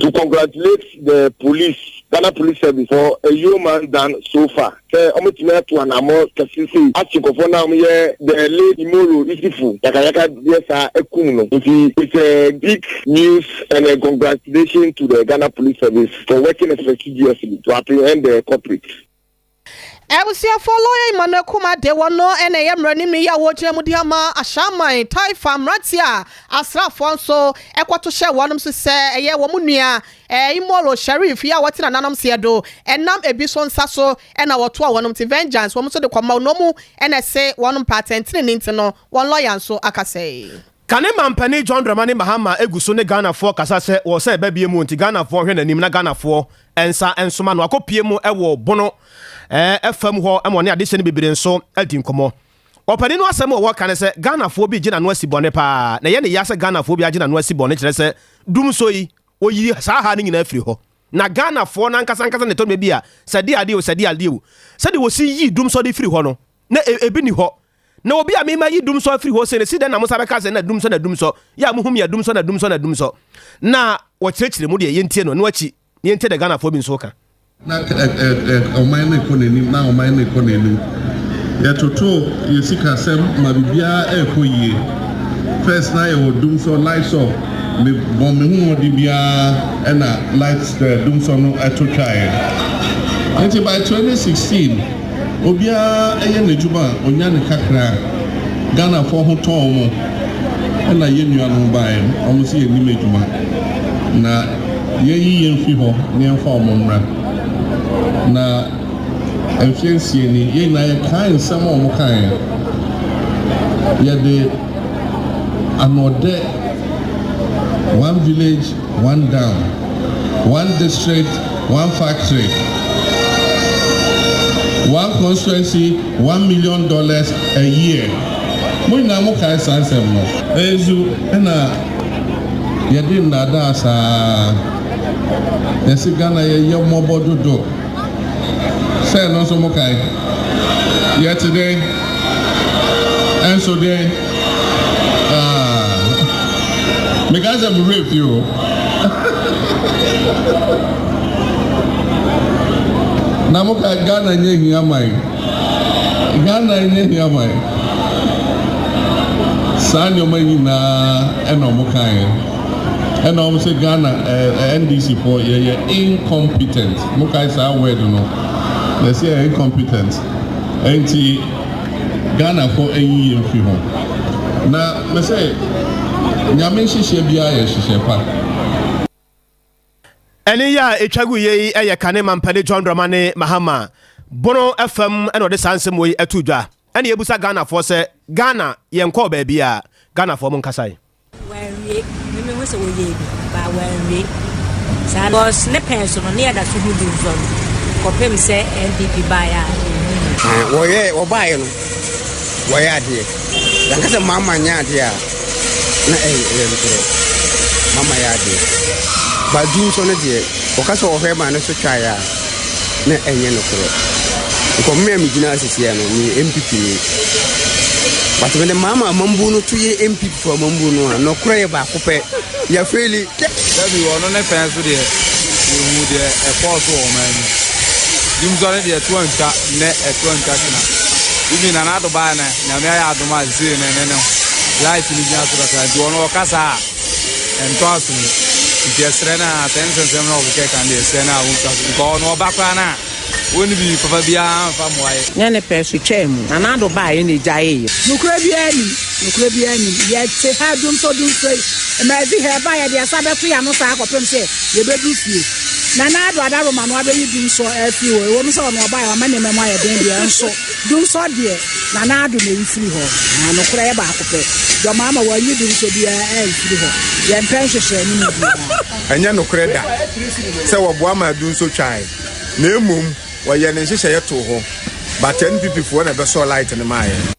To congratulate the police, Ghana Police Service for a yeoman done so far sɛ ɔmo tumi ato anamɔ kɛse sei akye nkorɔfoɔ no a ɔmo yɛ the late Imoro Issifu yakayaka deɛ saa akum no nti it's a big news and a congratulation to the Ghana Police Service for working expeditiously to apprehend the culprit. Abusuafoɔ Lawyer Emmanuel Kumah de wɔn no na ɛyɛ mmaranimni yi a wɔgyina mu de ama Ashaiman Taifa mmeranteɛ a asraafoɔ nso kɔto hyɛɛ wɔnom so sɛ ɛyɛ wɔn nua Imoro Sharif yi a wɔte nananom seɛ do ɛnam ebi so nsa so na wɔtoa wɔnom nti vengeance wɔn nso de kɔma wɔn mu na ɛse wɔnom pɛ atɛntenenee nti no wɔn lawyer nso akasa yi. Kane Mampanin John Dramani Mahama gu so ne Ghanafoɔ kasa sɛ wɔ sɛ ɛba bie mu nti Ghanafoɔ nhwɛ n'anim na Ghanafoɔ nsa nsoma no. Wakɔpie mu wɔ Bono fam hɔ ma ɔne adehyɛ no bebree nso adi nkɔmmɔ. Ɔpanin no asɛm a ɔwɔ ka ne sɛ Ghanafoɔ bi gye n'ano asi bɔne paa na ɛyɛ ne ya sɛ Ghanafoɔ bi agye n'ano asi bɔne kyerɛ sɛ dumsɔ yi ɔyi saa ha no nyinaa firi hɔ. Na Ghanafoɔ no ankasa ankasa na ɛtɔ mmerɛ bi a sɛ de adeɛ o sɛ de adeɛ o sɛdeɛ wɔsi yi dumsɔ de firi hɔ no na ebi ni hɔ. Na obi a mema yi dumsɔ afiri hɔ sei no, si dɛn na mo nsa bɛka sɛ na dumsɔ na dumsɔ, yɛ a mohu me a dumsɔ na dumsɔ na dumsɔ? Na wɔkyerɛkyerɛ mu deɛ yɛntie no, ɛno akyi na yɛntie deɛ Ghanafoɔ bi nso reka. Na ɔman no rekɔ n'anim, na ɔman no rekɔ n'anim. Yɛtotoo yɛn sikasɛm ma biribiara rekɔ yie. First na yɛwɔ dumsɔ, light off. Me bɔ me ho mmɔden biara ɛna light dumsɔ no to twaeɛ. Nti by 2016 obiara yɛ n'adwuma a ɔnya ne kakra a, Ghanafoɔ ho tɔ wɔn. Ɛna yɛn nuanom baeɛ, wɔn se yɛnnim adwuma na yɛnyi yɛn mfiri hɔ na yɛmfa wɔn mmra. Na mfeɛ nsia ni, yɛn nyinaa yɛkae nsɛm a wɔkaeɛ. Yɛde anoɔdɛ, one village, one dam, one district, one factory, one constituency, $1 million a year. Mo nyinaa mo kae saa nsɛm no. Nso ɛna yɛde nnaadaa saa. Yɛse Ghana yɛyɛ mmɔbɔ dodo. Sɛ ɛno nso mo kae. Yɛte dɛn? Ɛnso dɛn? Ah. Meka sɛ me werɛ fi o. Na mo ka Ghana nyɛ hia man. Ghana nyɛ hia man. Saa nneɛma nyinaa ɛna ɔmo kaeɛ. Ɛna ɔmo sɛ Ghana eh, NDC foɔ yɛyɛ incompetent. Mo kae saa word no. Yɛsɛ yɛyɛ incompetent. Ɛnti Ghana foɔ ɛnyi yɛn firi ho. Na me sɛ Nyame nhyehyɛ biara yɛ nhyehyɛ pa. Ɛne yi a ɛtwa gu yei yɛ kane mampani John Dramani Mahama Bono fam na ɔde saa nsɛm wei ato dwa. Ɛne yɛbusa Ghanafoɔ sɛ Ghana yɛnkɔɔ baabiara? Ghanafoɔ monkasae. Wanwie, me mehu sɛ wɔyɛɛ bi but wanwie saa because ne pɛn so no ne yɛda so hu dumsɔ no kɔpem sɛ NPP baeɛ a yɛhu. Wɔyɛ wɔbaeɛ no wɔyɛ adeɛ yɛnka sɛ mama nyɛ adeɛ a na ɛyɛ nokorɛ mama yɛ adeɛ ba dumsɔ no deɛ wɔka sɛ wɔhwɛ ma no so twaeɛ a na ɛnyɛ nokorɛ. Because me a megyina ha sisiɛ no, meyɛ NPP ni. But mede maa ma amambuo no to yɛ NPP fo amambuo no a, nokorɛ yɛ baako pɛ. Yɛfeeli. Dabi, ɔno ne pɛn so deɛ, yɛhu deɛ ɛkɔɔ so wɔ ɔman mu. Dumsɔ no deɛ ɛto antwa nnɛ, ɛto antwa kyena. Even Nana Addo baeɛ no, Nyame ayɛ adom a seesei no ɛne no light no gyina so kakra nti ɔno ɔkasa a, ɛntɔ asom. Nti ɛserɛ no a, sɛ nsɛnsɛm na ɔkeka ka no deɛ ɛserɛ no a ɔntwa so because ɔno ɔba koraa no a, ɔnni biribi papa biara mfa mmoa yɛ. Nyɛ ne pɛ so twaa mu. Nana Addo baeɛ na ɛgyaeeɛ. Nokorɛ biara nnim, nokorɛ biara nnim. Yɛte ha dumsɔ dumsɔ yi, mmaa bi ha ɛba a yɛde yɛn nsa bɛto yɛn ano saa kɔpem sɛ yɛbɛduru fie. Nana Addo Adaworoma no abɛyi dumsɔ afiri hɔ, ɛwom sɛ ɔno ɔbaeɛ wama nneɛma mu ayɛ den deɛ nso dumsɔ deɛ Nana Addo na ɛyi firi hɔ. Na nokorɛ yɛ baako pɛ, John Mahama wanyi dumsɔ biara amfiri hɔ. Yɛmpɛ nhyehyɛɛ no mu biara. Ɛnyɛ nokorɛ da sɛ wɔboa maa dumsɔ twae, na mmom wɔyɛɛ ne nhyehyɛeɛ too hɔ, but NPP foɔ na ɛbɛsɔɔ light no maa yɛn.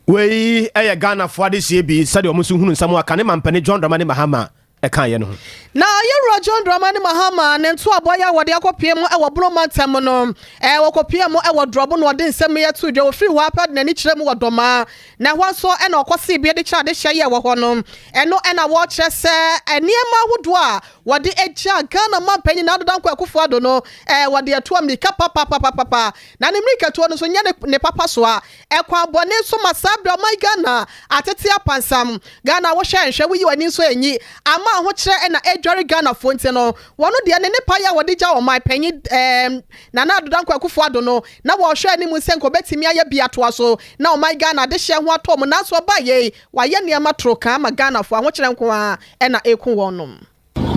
Wei yɛ Ghanafoɔ adehyeɛ bi sɛdeɛ wɔn nso hunu nsɛm a kane mampanin John Dramani Mahama ɛkaeɛ no ho. Na Yɛwura John Dramani Mahama ne ntoaboa yi a wɔde akɔpue mu wɔ Bono mantam no, wɔkɔpuee mu wɔ Drɔbo na ɔde nsɛm yi too dwa. Ɔfiri hɔ ara pɛ ɔde n'ani kyerɛɛ mu wɔ Dɔmaa, na ɛhɔ nso na ɔkɔsee bi de kyerɛ adehyeɛ yi a ɛwɔ hɔ no. Ɛno na wɔkyerɛ sɛ nneɛma ahodoɔ a wɔde gyaa Ghana manpanyin Nana Addo Dankwa Akufo-Addo no, wɔde atu ammirika papapapapa. Na ne mmirikatuo no nso nyɛ ne papa so a, ɛkwan bɔne so ma saa berɛ ɔman Ghana atete apansam. Ghana wohwɛ nhwɛ woyi w'ani nso ɛnyi ama ahokyerɛ na ɛdware Ghanafoɔ nti no wɔn deɛ ne nnepa yi a wɔde gya ɔman panyin ɛɛm Nana Addo Dankwa Akufo Addo no na wɔhwɛ anim sɛ nka ɔbɛtumi ayɛ bi atoa so na ɔman Ghana adehyeɛ ho atɔ wɔn nanso ɔbaa yei wayɛ nneɛma toro kaa ama Ghanafoɔ ahokyerɛ nko ara na ɛku wɔn.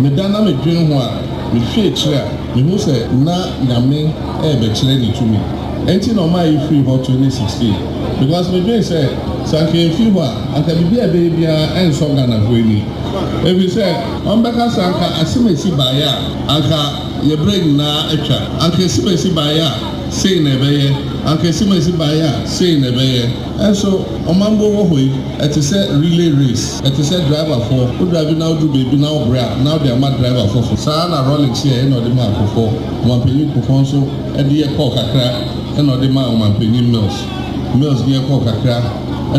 Meda na medwen ho a, mehwɛ akyiri a, mehu sɛ na Nyame ɛɛbɛkyerɛ ne tumi. Ɛnti na ɔmaa yɛfirii hɔ 2016. Because medwen sɛ, sɛ anka yɛmfiri hɔ a, anka biribi a ɛbɛyɛ biara ɛnsɔ Ghanafoɔ ani. Ɛfiri sɛ, wɔbɛka sɛ anka asemasi baeɛ a, anka yɛ berɛ nyinaa atwa. Anka asimasi baeɛ a, sei na ɛbɛyɛ. Anka asimasi baeɛ a, sei na ɛbɛyɛ. Nso ɔmambo wɔ hɔ yi, ɛte sɛ relay race, ɛte sɛ driverfoɔ, wo drive na woduru baabi na wobrɛ a, na wode ama driver foforo. Saa ara na Rawlings yɛeɛ na ɔde maa Kufuor, Ɔmanpanyin Kufuor nso de yɛ kɔɔ kakra na ɔde maa Ɔmanpanyin Mills, Mills de yɛ kɔɔ kakra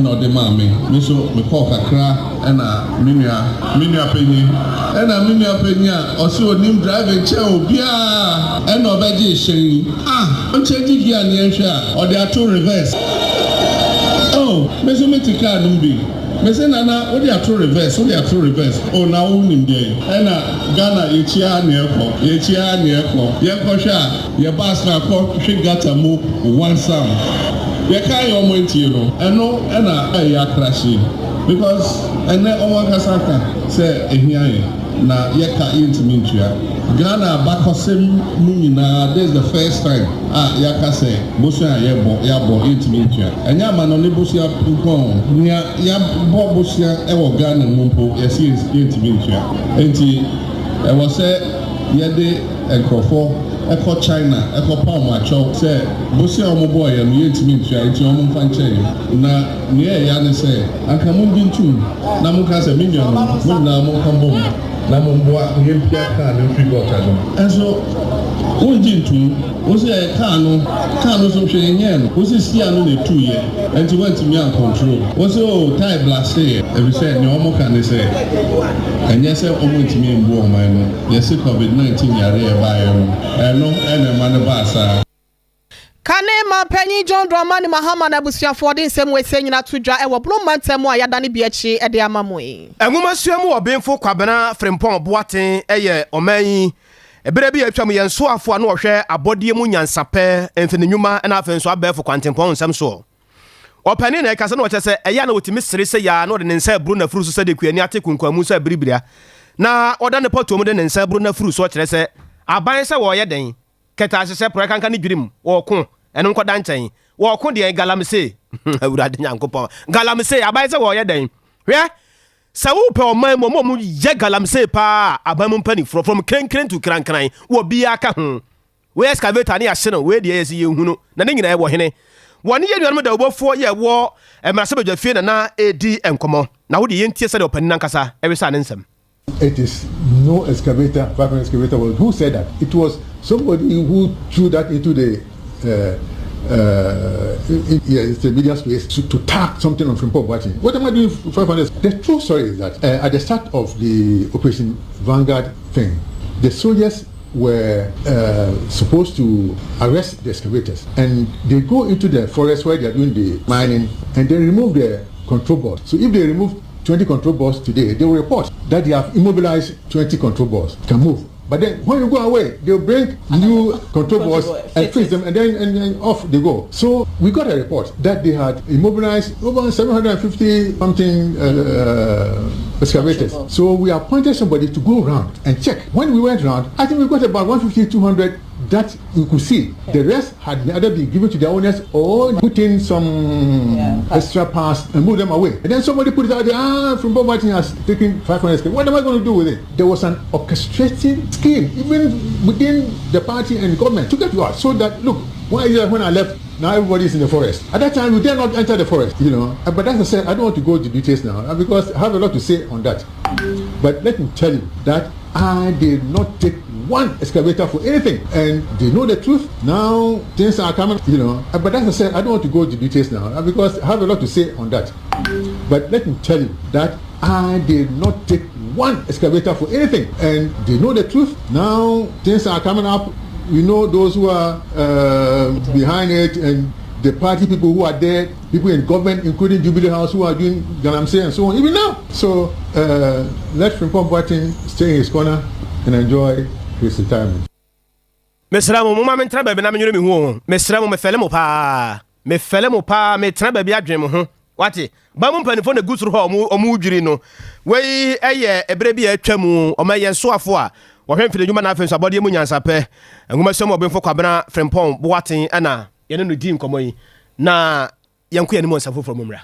na ɔde maa me, me nso mekɔɔ kakra na me nua, me nua panyin, ɛna me nua panyin a ɔse onim driving kyɛn obiara ɛna ɔbɛgyee hyɛn yi. Ah! Ɔnkyɛngye gear no yɛnhwɛ a, ɔde ato reverse. Oh! Me nso mete car no mu bi. Mese Nana wode ato reverse, wode ato reverse. Oh na wo nim deɛn? Ɛna Ghana yɛkyi ara na yɛkɔ, yɛkyi ara na yɛkɔ. Yɛnkɔhwɛ a, yɛ bus no akɔ hwe gutter mu wansam. Yɛkaa yɛ ɔmo antie no, ɛno ɛna ɛyɛ akrahye. Because ɛnɛ ɔmo ankasa aka sɛ ɛhia yɛn. Na yɛka yɛntumi ntua. Ghana abakɔsɛm mu nyinaa this is the first time a yɛaka sɛ bosea a yɛbɔ yɛabɔ yɛntumi ntua. Ɛnyɛ amanɔne bosea nko ara o, nea yɛabɔ bosea wɔ Ghana mu mpo yɛse yɛntumi ntua. Enti ɛwɔ sɛ yɛde nkorɔfoɔ kɔ China kɔpa wɔn akyɛw sɛ bosea a wɔbɔeɛ no yɛntumi ntua enti wɔmfa nkyɛ yɛn. Na. Nea ɛyɛ ne sɛ, anka mongye ntom na monka sɛ, 'Me nuanom, mo nyinaa monka mbom na momboa na yempia kar no mfiri gɔta no mu. Nso wongye ntom. Wose ɛyɛ kar no, kar no nso hwee nyɛɛ no. Wose stia no na etuiɛ, enti woantumi ankontrol. Wose oo, tae blasteeɛ. Efisɛ nea wɔka ne sɛ, ɛnyɛ sɛ wɔntumi mmu ɔman no, yɛse covid 19 yareɛ a ɛbaeɛ no, ɛno na ɛma no baa saa. Kane Manpanyin John Dramani Mahama na abusuafoɔ de nsɛm wei sei nyina to dwa wɔ Bono mantam a yɛadane bi akyi de ama mo yi. Nwomasua mu ɔbenfo Kwabena Frimpong Boateng yɛ ɔman yi berɛ bi a atwam yɛn soafo a na ɔhwɛ abɔdeɛ mu nyansapɛ, mfeninwuma na afei nso abɛɛfo kwantempɔn nsɛm soɔ. Ɔpanin na ɛkasa na ɔkyerɛ sɛ ɛyɛ a na ɔtumi sere sɛ yaa na ɔde ne nsa aburo n'afuru so sɛdeɛ kuani ate kunkuamu sɛ abiribira na ɔda ne pɔtoɔ mu de ne nsa aburo n'afuru so ɔkyerɛ sɛ aban sɛ wɔreyɛ dɛn Kɛtɛasehyɛ, porɔeɛ kanka ne dwirim, wɔɔko, ɛno nkɔda nkyɛn. Wɔɔko deɛn? Galamsey. Awurade Nyankopɔn. Galamsey, aban sɛ wɔɔyɛ dɛn? Hwɛ, sɛ wopɛ ɔman mu, ɔmo a ɔmo yɛ galamsey paa a, aban mu mpanimfoɔ, from krenkren to krankran, wɔ biara ka ho. Wei excavator ne yɛahye no, wei deɛ yɛsi yɛnhu no, na ne nyinaa ɛwɔ hene? Wɔne yɛn nuanom dawubɔfoɔ yɛ ɛwɔ mmarahyɛbadwafie na na ɛredi nkɔmmɔ. Na wo deɛ yɛntie sɛdeɛ ɔpanin no ankasa ɛwesaa ne nsɛm. It is no excavator, 500 excavator was who said that? It was somebody who threw that into the uh, uh, in, yeah, it's the media space to, to tag something on Frimpong Boateng. What am I doing 500? The true story is that uh, at the start of the Operation Vanguard thing, the soldiers were uh, supposed to arrest the excavators and they go into the forest where they are doing the mining and they remove the control board. So if they remove 20 control boards today, they will report that they have immobilized 20 control boards, can move. But then when you go away, they'll bring new control boards and fix them, and then and, and off they go. So we got a report that they had immobilized over 750 something uh, uh, excavators. So we appointed somebody to go around and check. When we went round, I think we got about 150, 200 that you could see. The rest had either been given to the owners or put in some yeah. extra parts and move them away. And then somebody put it out there, ah, from Bob Martin has taken 500 What am I going to do with it? There was an orchestrated scheme, even within the party and government, to get to us so that, look, Why is it when I left, now everybody is in the forest? At that time, we dare not enter the forest, you know. But as I said, I don't want to go into details now because I have a lot to say on that. But let me tell you that I did not take one excavator for anything. And they know the truth. Now things are coming, you know. But as I said, I don't want to go into details now because I have a lot to say on that. But let me tell you that I did not take one excavator for anything. And they know the truth. Now things are coming up. We know those who are behind it and the party people who are there, people in government, including Jubilee House, who are doing Galamsey and so on, even now. So let Frimpong Boateng stay in his corner and enjoy his retirement. Mesrɛ mo, momma mentena baabi na menwene me ho o. Mesrɛ mo, mefɛle mo paa. Mefɛle mo paa, metena baabi adwene mo ho. Wate? Ban mu mpanimfoɔ na ɛgu soro hɔ a wɔredwiri no. Wei yɛ ɛberɛ bi a atwa mu, ɔman yɛn soafo a wɔhwɛ mfididwuma na afei nso abɔdeɛ mu nyansapɛ, nwomasua mu ɔbenfo Kwabena Frimpong Boateng na yɛne no dii nkɔmmɔ yi. Na yɛnkɔ yɛn anim wɔ nsɛm foforɔ mu mmra.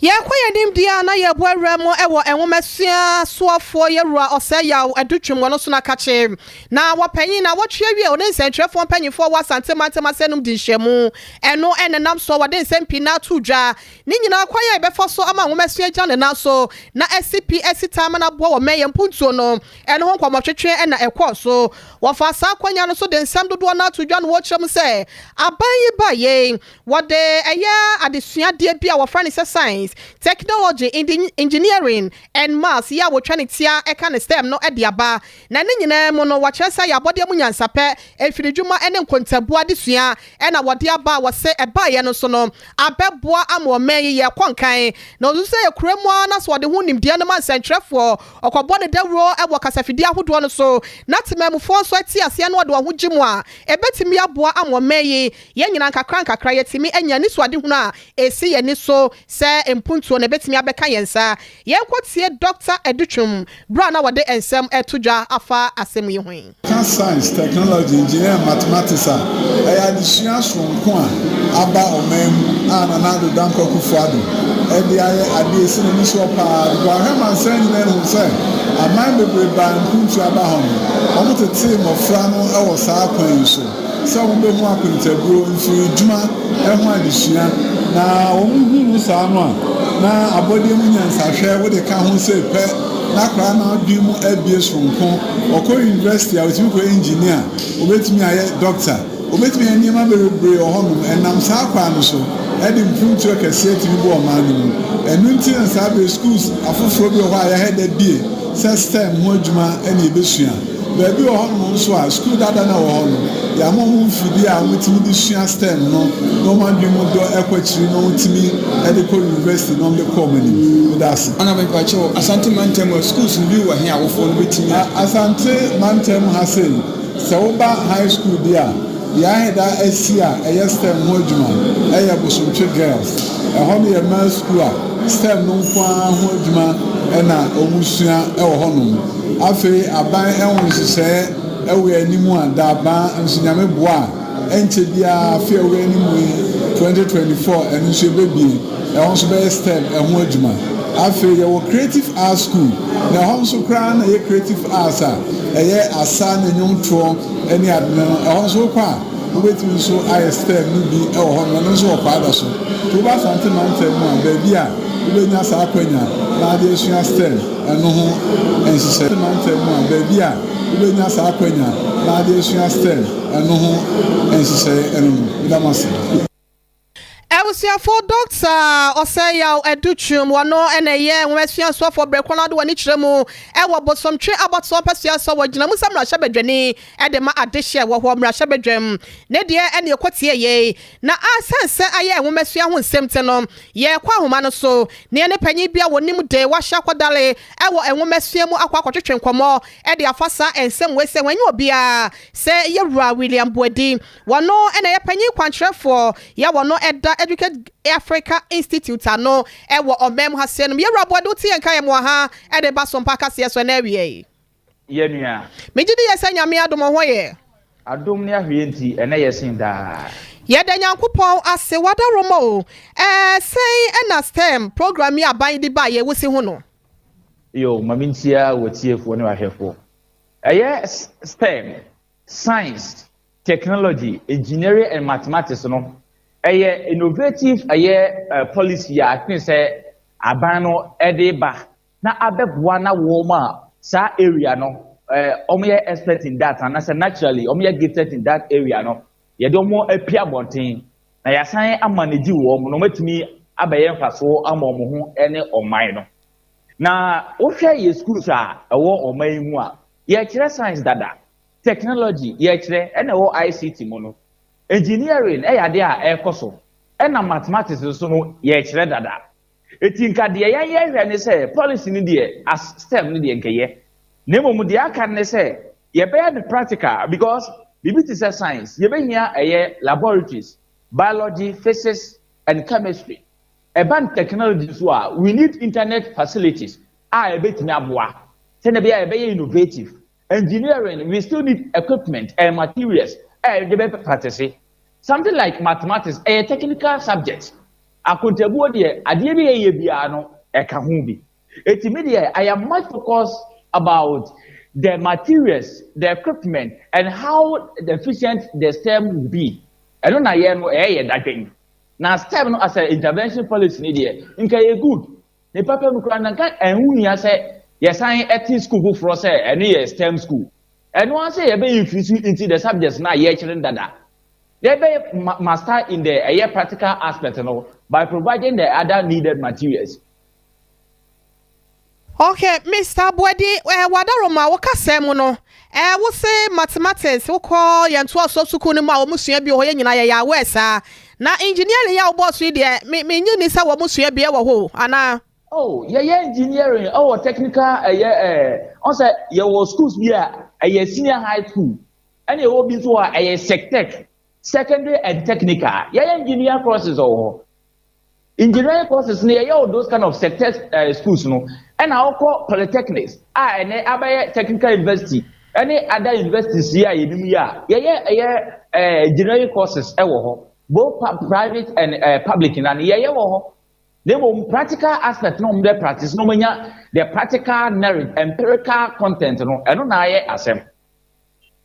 Yɛkɔ yɛn anim deɛ a na yɛbɔ awura mu wɔ nwomasua soafoɔ Yɛwura Ɔsɛe Yaw Adutwum wɔn so na kakye na wɔpanyin na wɔtwe awie ɔne nsɛntwerɛfoɔ mpanyinfoɔ wɔ Asante mantam asɛnum di nhyiamu. Ɛno na ɛnam soɔ wɔde nsɛm pii na ato dwa. Ne nyinaa kwan a yɛbɛfa so ama nwomasua agyina ne nan so na asi pi asi ta ama no aboa wɔ mɛn yɛn mpuntuo no ɛno ho nkɔmmɔtwetwe na ɛkɔɔ so. Wɔfaa saa akwanya no so de nsɛm dodoɔ no ara too dwa na wɔkyerɛ mu sɛ aban yi baeɛ wɔde ɛyɛ adesuadeɛ bi a wɔfrɛ no sɛ Science, Technology, Engineering and Maths yi a wɔtwa ne tia ka no STEM no de aba. Na ne nyinaa mu no wɔkyerɛ sɛ ɛyɛ abɔdeɛ mu nyansapɛ, mfiridwuma ne nkontabuo adesua na wɔde aba a wɔse ɛbaeɛ no nso no abɛboa ama ɔman yi yɛkɔ nkan. Na ɔsusu sɛ yɛkura mu ara na sɛ wɔde ho nimdeɛ no ma nsɛntwerɛfoɔ, ɔkɔbɔ no dawuro wɔ kasafidie ahodoɔ no so na temanmufoɔ nso ate aseɛ na wɔde wɔn ho gye mu a, ɛbɛtumi aboa ama ɔman yi yɛn nyinaa nkakra nkakra yɛatumi anya anisoadehunu a ɛsi yɛn ani so sɛ mpuntuo no ɛbɛtumi abɛka yɛn nsa. Yɛnkɔtie Dɔkta Adutwum berɛ a na wɔde nsɛm reto dwa afa asɛm yi ho yi. Ka Science, Technology, Engineering and Mathematics a, ɛyɛ adesua soronko a aba ɔman mu a Nana Addo Dankwa Akufo-Addo de ayɛ ade a esi n'ani soɔ paa because ahwɛ amansan nyinaa ahu sɛ aman bebrebe a mpuntuo aba hɔ no, wɔtetee mmɔfra no wɔ saa kwan yi so sɛ wɔbɛhu akontaguro, mfiridwuma ho adesua na wɔhu no saa no a, na abɔdeɛ mu nyansahwɛ wode ka ho sei pɛ na akwadaa no adwene mu abue soronko. Ɔkɔ university a, ɔtumi kɔyɛ engineer, ɔbɛtumi ayɛ doctor, ɔbɛtumi ayɛ nneɛma bebree wɔ hɔnom. Ɛnam saa kwan no so de mpuntuo kɛseɛ tumi ba ɔman no mu. Ɛno nti na saa berɛ yi schools afoforɔ bi wɔ hɔ a yɛahɛ da bie sɛ STEM ho adwuma na yɛbɛsua. Baabi wɔ hɔnom nso a, sukuu dada no a ɛwɔ hɔ no, yɛama wɔn mfidie a wɔtumi de sua STEM no na wɔn adwene mu dɔ kɔ akyiri na wɔtumi de kɔ university na wɔde kɔ wɔn anim. Meda ase. Ana mepakyɛw, Asante mantam mu a, schools no bi wɔ he a awofoɔ no bɛtumi a. Asante mantam ha sei, sɛ woba high school bi a, deɛ aheda asi a ɛyɛ STEM ho adwuma yɛ Bosomtwe Girls. Ɛhɔ no yɛ mmaa sukuu a STEM no nko ara ho adwuma na wɔsua wɔ hɔnom. Afei aban ho nhyehyɛɛ wɔ yɛn anim a daabaa nso Nyame boa a ɛnkyɛ biara afe a ɛwɔ yɛn anim yi 2024 ɛno nso yɛbɛbue ɛhɔ nso bɛyɛ STEM ɛho adwuma. Afei yɛwɔ Creative Arts School na ɛhɔ nso koraa na ɛyɛ Creative Arts a ɛyɛ asa ne nnwomtoɔ ne ade no ɛhɔ nso wokɔ a wobɛtumi nso ayɛ STEM no bi wɔ hɔ nom ɛno nso wɔ Kwaada so. Nti woba Asante mantam mu a baabi a wobɛnya saa akwanya na ade asua STEM ɛno ho nhyehyɛe mantam mu a, baabi a wobɛnya saa akwanya na ade asua STEM ɛno ho nhyehyɛe ɛno no. Meda mo ase. Abusuafo Dɔkta Ɔsɛeyaw Adutwum, wɔno na ɛyɛ nwomasua soafoɔ berɛ korɔ no ara de wɔn ani kyerɛ mu wɔ Bosomtwe abatoɔ mpasua so a wɔgyina mu sɛ mmarahyɛbadwani de ma adehyeɛ wɔ hɔ mmarahyɛbadwam ne deɛ ɛne ɛkɔtie yei. Na asiane sɛ ayɛ nwomasua ho nsɛm nti no, yɛrekɔ ahoma no so na yɛne panyin bi a onim de wahyɛ akɔdare wɔ nwomasua mu akɔ akɔtwetwe nkɔmmɔ de afa saa nsɛm wei sɛ wanyɛ obiara sɛ Yɛwura William Boadi. Wɔno na ɛyɛ panyin kwankyerɛfoɔ yɛ wɔno da Educate Africa Institute ano wɔ ɔman mu ha sɛɛ nom. Yɛwura Boadi wote yɛn nka yɛ mmoa ha de ba Sompa Kaseɛ so ɛnɛ awia yi. Yɛ nua. Megye di yɛ sɛ Nyame adom wo ho yɛ. Adom ne ahwɛyɛ nti ɛnɛ yɛ sen daa. Yɛda Nyankopɔn ase wadaroma o. Ɛɛ sɛn na STEM program yi aban de baeɛ wosi ho no? Yo, ma menkyia w'atiefoɔ ne w'ahwɛfoɔ. Ɛyɛ STEM, Science, Technology, Engineering and Mathematics no, ɛyɛ innovative ɛyɛ policy a I think sɛ aban no ɛde ba na abɛboa na wɔn a saa area no wɔn yɛ expert in that anaasɛ naturally wɔn yɛ gifted in that area no, yɛde wɔn apia abɔnten na yɛasan ama ne gyi wɔn na wɔatumi abɛyɛ mfasoɔ ama wɔn ho ne ɔman no. Na wohwɛ yɛ schools a ɛwɔ ɔman yi mu a, yɛkyerɛ science dada, technology yɛkyerɛ, ɛna ɛwɔ ICT mu no, engineering ɛyɛ adeɛ a ɛrekɔ so, ɛna mathematics nso no yɛkyerɛ dada. Eti nka deɛ yɛn yɛhwɛ ne sɛ policy no deɛ, as STEM no deɛ, nkɛyɛ na mmom deɛ aka ne sɛ yɛbɛyɛ no practical, because biribi te sɛ science, yɛbɛhia ɛyɛ laboratories, biology, physics and chemistry. Ɛba no technology nso a, we need internet facilities a yɛbɛtumi aboa sɛnea ɛbɛyɛ a yɛbɛyɛ innovative. Engineering, we still need equipment and materials a yɛde bɛ practice. Something like mathematics, ɛyɛ technical subject. Akontabuo deɛ, adeɛ bi yɛyɛ biara no ɛka ho bi. Eti mi deɛ, I am much focused about the materials, the equipment and how efficient the STEM will be. Ɛno na yɛn no ɛyɛ yɛ dadwen. Na STEM no as a intervention policy ni deɛ, nka yɛ good ne papa mu koraa, na nka ɛho nia sɛ yɛsan ɛte school foforɔ sɛ ɛno yɛ STEM school. Ɛno ara sɛ yɛbɛyɛ infuse into the subjects na yɛkyerɛ dada, yɛbɛyɛ master in the ɛyɛ practical aspect no by providing the other needed materials. Okay, Mr. Abuadi, wadaroma wo kasa mu no, wo se mathematics wokɔ yɛn to aso sukuu no mu a, wɔn sua bi wɔ hɔ, yɛn nyinaa yɛyɛ aware saa. Na engineering yɛ a wɔbɔ so yi deɛ, me me nye ni sɛ wɔn sua bi wɔ hɔ anaa? Oh, yɛyɛ engineering ɛwɔ technical ɛyɛ ɔsɛ yɛwɔ schools bi a ɛyɛ senior high school, ɛna ɛwɔ bi nso a ɛyɛ sectec, secondary and technical. Yɛyɛ engineer courses wɔ hɔ. Engineering courses no, yɛyɛ wɔ those kind of sectors schools no, ɛna ɔkɔ polytechnics a ɛnɛ abɛyɛ technical university ɛne other universities yi a yɛnim yi a, yɛyɛ ɛyɛ engineering courses ɛwɔ hɔ, both private and public na yɛyɛ wɔ hɔ. Na mmom practical aspect na wɔn bɛ practice na wɔn nya the practical knowledge, empirical content no, ɛno na ayɛ asɛm.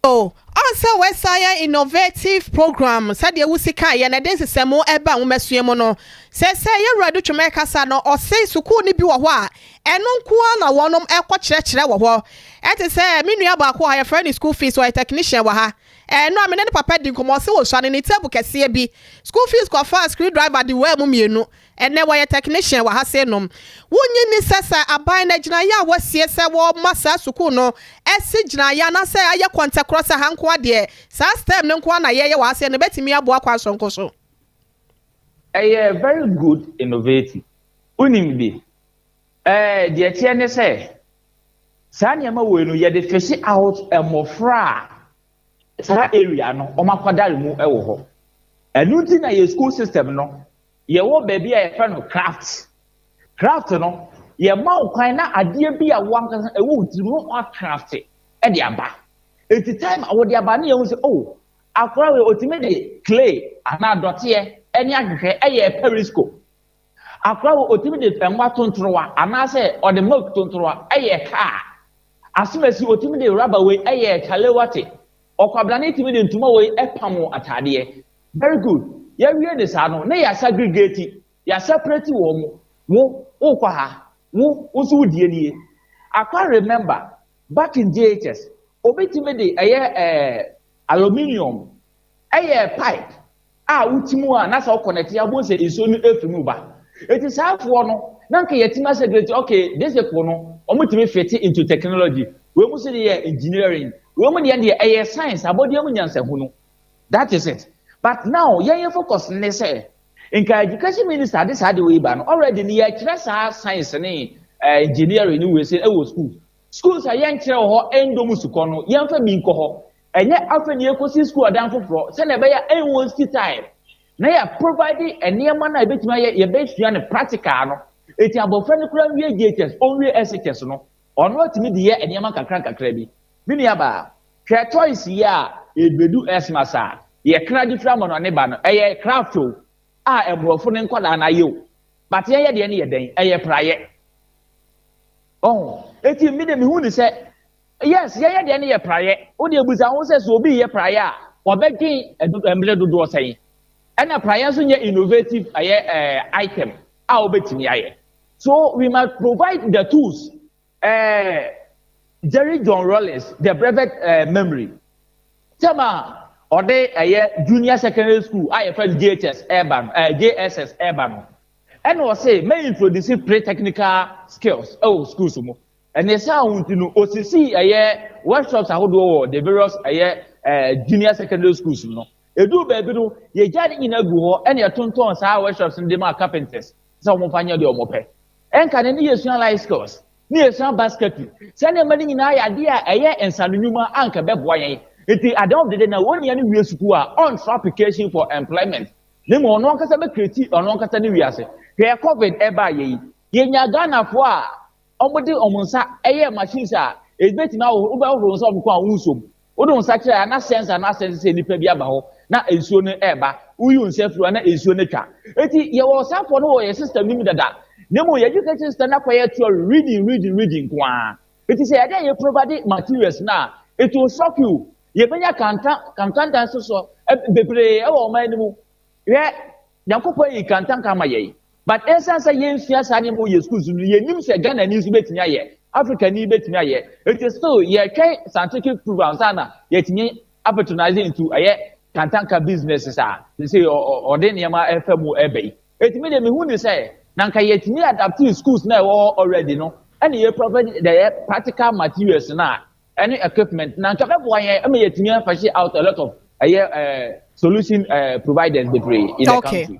O ɔnsɛ wɔsa yɛ innovative program sɛdeɛ wusi kan yɛ na ɛde nsesɛmu ɛba nwomasua mu no, sɛ yɛwura de twema ɛkasa no, ɔse sukuu no bi wɔ hɔ a ɛno nko ara na wɔnom ɛkɔ kyerɛkyerɛ wɔ hɔ. Ɛte sɛ me nua baako a yɛfrɛ no School Fees, ɔyɛ technician wɔ ha. Ɛno a me ne ne papa di nkɔmmɔ, ɔse wɔ sua no ne table kɛseɛ bi, School Fees kɔfa screw driver de wɔ mu mmienu. Ɛnɛ wɔyɛ technician wɔ ha. Se nom wonyi ni sɛ aban no gyinaeɛ a wɔasie sɛ wɔma saa sukuu no ɛsi gyinaeɛ anaasɛ ayɛ kɔntɛkorɔ sɛ ha nko adeɛ, saa STEM no nko na yɛyɛ wɔ ha no, bɛtumi aboa kwan sonko so? Ɛyɛ very good innovative. Wonim bi, deɛ teɛ ne sɛ saa nneɛma wei no, yɛde fish out mmɔfra a saa area no wɔn akwadare mu wɔ hɔ. Ɛno nti na yɛ school system no, yɛwɔ baabi a yɛfrɛ no craft. Craft no, yɛma wo kwan na adeɛ bi a wankasa ɛwɔ wo tirim no, craft ɛde aba. Eti time a wɔde aba no, yɛn ho sɛ, oh, akora wei otumi de clay anaa dɔteɛ ɛne ahwehwɛ ɛyɛ periscope. Akora wei otumi de ɛnwa tontorowa anaasɛ ɔde milk tontorowa ɛyɛ kaa. Asomasi otumi de rubber wei ɛyɛ kalewate. Ɔkwabrane tumi de ntoma wei ɛpam ataadeɛ. Very good. Yɛwie ne saa no na yɛasegregate, yɛaseparate wɔn mo. Wo wokɔ ha, wo nso wodie nie. Akwa, remember back in JHS, obi tumi de ɛyɛ aluminium ɛyɛ pipe a wuti mu a na sɛ ɔconnect abo sɛ nsuo no efiri mu ba. Eti saa afoɔ no na nka yɛtumi asegregate, okay, this people no, wɔn tumi fit into technology, wɔn mu nso de yɛ engineering, wɔn mu deɛ ɛyɛ science, abɔdeɛ mu nyansahu no. That is it. But now yɛn yɛ focus ne sɛ nka education minister de saa de wei ba no, already ni yɛkyerɛ saa science ne engineering ne wei sɛ ɛwɔ school. Schools a yɛnkyerɛ wɔ hɔ ɛndom sukɔ no, yɛmfa bi nkɔ hɔ. Ɛnyɛ afɛ ne yɛkɔsi school ɔdan foforɔ sɛnea ɛbɛyɛ ɛnwaste time na yɛ provide nneɛma no a yɛbɛtumi ayɛ, yɛbɛsua no practical no. Eti abɔfra no kura nwie JHS, ɔnwie SHS no, ɔno atumi de yɛ nneɛma kakra kakra bi. Me nua baa, hwɛ toys yi a ebedu Xmas a yɛkra de fira ama no ne ba no, ɛyɛ craft o, a ɛborɔfo ne nkwadaa no ayɛ o, but yɛn yɛ deɛ no yɛ dɛn? Ɛyɛ praeɛ ɔn. Eti mi de mi hu ni sɛ yes, yɛyɛ deɛ no yɛ praeɛ. O de ebusa ho sɛ obi yɛ praeɛ a ɔbɛdwen mmerɛ dodoɔ sɛn? Ɛna praeɛ nso nyɛ innovative ɛyɛ ɛɛ item a wobɛtumi ayɛ. So we must provide the tools. Ɛɛ Jerry John Rawlings, the brevet memory, tɛm a ɔde ɛyɛ junior secondary school a yɛfrɛ no JHS ɛɛba no, ɛɛ JSS ɛɛba no, ɛna ɔse mɛ introduce pre-technical skills ɛwɔ schools mu. Ɛna ɛsɛ ahun ti no, osisi ɛyɛ workshops ahodoɔ wɔ the various ɛyɛ junior secondary schools no. Edu baabi no, yɛgya ne nyinaa gu hɔ, ɛna yɛtontɔn saa workshops no de ma carpenters sɛ wɔn fa nyɛ deɛ wɔn pɛ. Ɛnka ne ne yɛsua life skills, ne yɛsua basketry. Saa nneɛma no nyinaa yɛ adeɛ a ɛyɛ nsano nnwuma a anka bɛboa yɛn. Nti at the end of the day na wɔn nua no wie sukuu a, ɔntra application for employment, na mmom ɔno ankasa bɛ create ɔno ankasa ne wiase. Hwɛ, COVID ɛbaa yɛ yi, yɛnya Ghanafoɔ a wɔde wɔn nsa ɛyɛ machines a ebetumi ahohoro, wobɛhohoro nsa wɔn kɔn a wɔnsom, wode wo nsa kyerɛ a na sensor na sensor sɛ nipa bi aba hɔ na nsuo no ɛreba, woyi wo nsa firi hɔ na nsuo no twa. Eti yɛwɔ saafoɔ no wɔ yɛ system no mu dada, na mmom yɛ education system no akɔyɛ theory, reading, reading, reading nko ara. Eti sɛ yɛde yɛ provide materials na it will shock you, yɛbɛnya kanta kankantan nso so bebree ɛwɔ ɔman no mu. Hwɛ, Nyankopɔn yi kantanka ama yɛn, but ɛnsan sɛ yɛnsua saa nneɛma wɔ yɛ schools no, yɛnim sɛ Ghana ni nso bɛtumi ayɛ, Africa ni bɛtumi ayɛ. Eti still yɛtwɛn scientific proof ansa na yɛtumi apatronise into ɛyɛ kantanka businesses a sɛ ɔde nneɛma ɛfɛ mu ɛbɛ yi. Etumi de mihu ni sɛ na nka yɛtumi adapt schools na ɛwɔ hɔ already no, ɛna yɛ provide the practical materials na ɛne equipment, na nka bɛboa yɛn ɛma yɛtumi afish out a lot of ɛyɛ solution providers bebree in the country.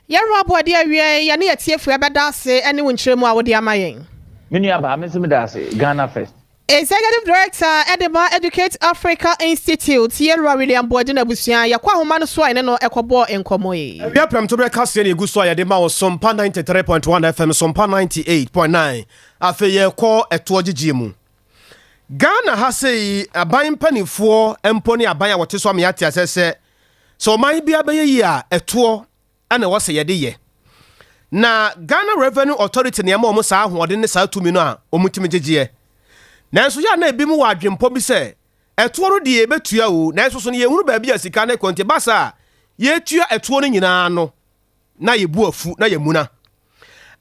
Yɛrɛ aboɔde awie, yɛne yɛtiefoɔ bɛda ase ne wo nkyerɛ mu a wode ama yɛn. Me nua baa, me nso meda ase. Ghana first. Executive Director ɛde Educate Africa Institute, yɛwura William Boadi no abusua, yɛkɔ ahoma no so a ɛne no ɛkɔbɔɔ nkɔmmɔ yi. Awia prɛmto berɛ kaseɛ ne ɛgu so a yɛde ma wo, Sompa 93.1 FM, Sompa 98.9. Afei yɛkɔ ɛtoɔ gyegyeɛ mu. Ghana ha sei, aban mpanimfoɔ mpo ne aban a wɔte so ama yɛate asɛ sɛ ɔman bi abɛyɛ yi a, ɛtoɔ ɛna ɛwɔ sɛ yɛde yɛ. Na Ghana Revenue Authority nneɛma ɔmo saa ahoɔden ne saa tumi no a ɔmo tumi gyegyeɛ. Nanso yɛ a na ebi mu wɔ adwempɔ bi sɛ ɛtoɔ no deɛ yɛbɛtua o, nanso so no yɛhunu baabi a sika ne kɔ. Nti ba saa a yɛtua ɛtoɔ no nyinaa no na yɛbu afu na yɛmuna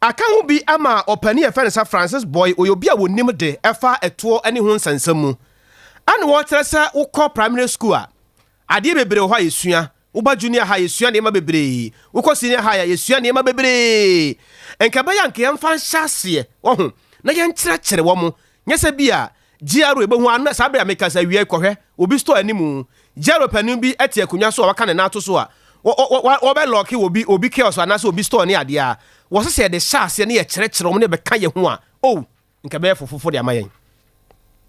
aka ho bi ama. Ɔpani yɛfɛ no sɛ Francis Boy, ɔyɛ obi a wɔnim de ɛfa ɛtoɔ ne ho nsɛnsɛm mu, ɛne wɔkyerɛ sɛ wokɔ primary school a, adeɛ bebree wɔ hɔ a yɛsua. Woba junior high, yɛsua nneɛma bebree. Wokɔ senior high a, yɛsua nneɛma bebree. Nka bɛyɛ anka yɛmfa nhyɛ aseɛ wɔho na yɛnkyerɛkyerɛ wɔ mo. Nyɛ sɛ bi a GRA ɛbɛhu ana saa bere a meka sɛ awie kɔhwɛ obi store anim, GRA panin bi te akonnwa so a waka ne nan ato so a wɔbɛlock obi kiosk anaasɛ obi store ne adeɛ a wɔsɛ sɛ yɛde hyɛ aseɛ ne yɛkyerɛkyerɛ wɔn ne bɛka yɛn ho a, o nka bɛyɛ fofofo de ama yɛn.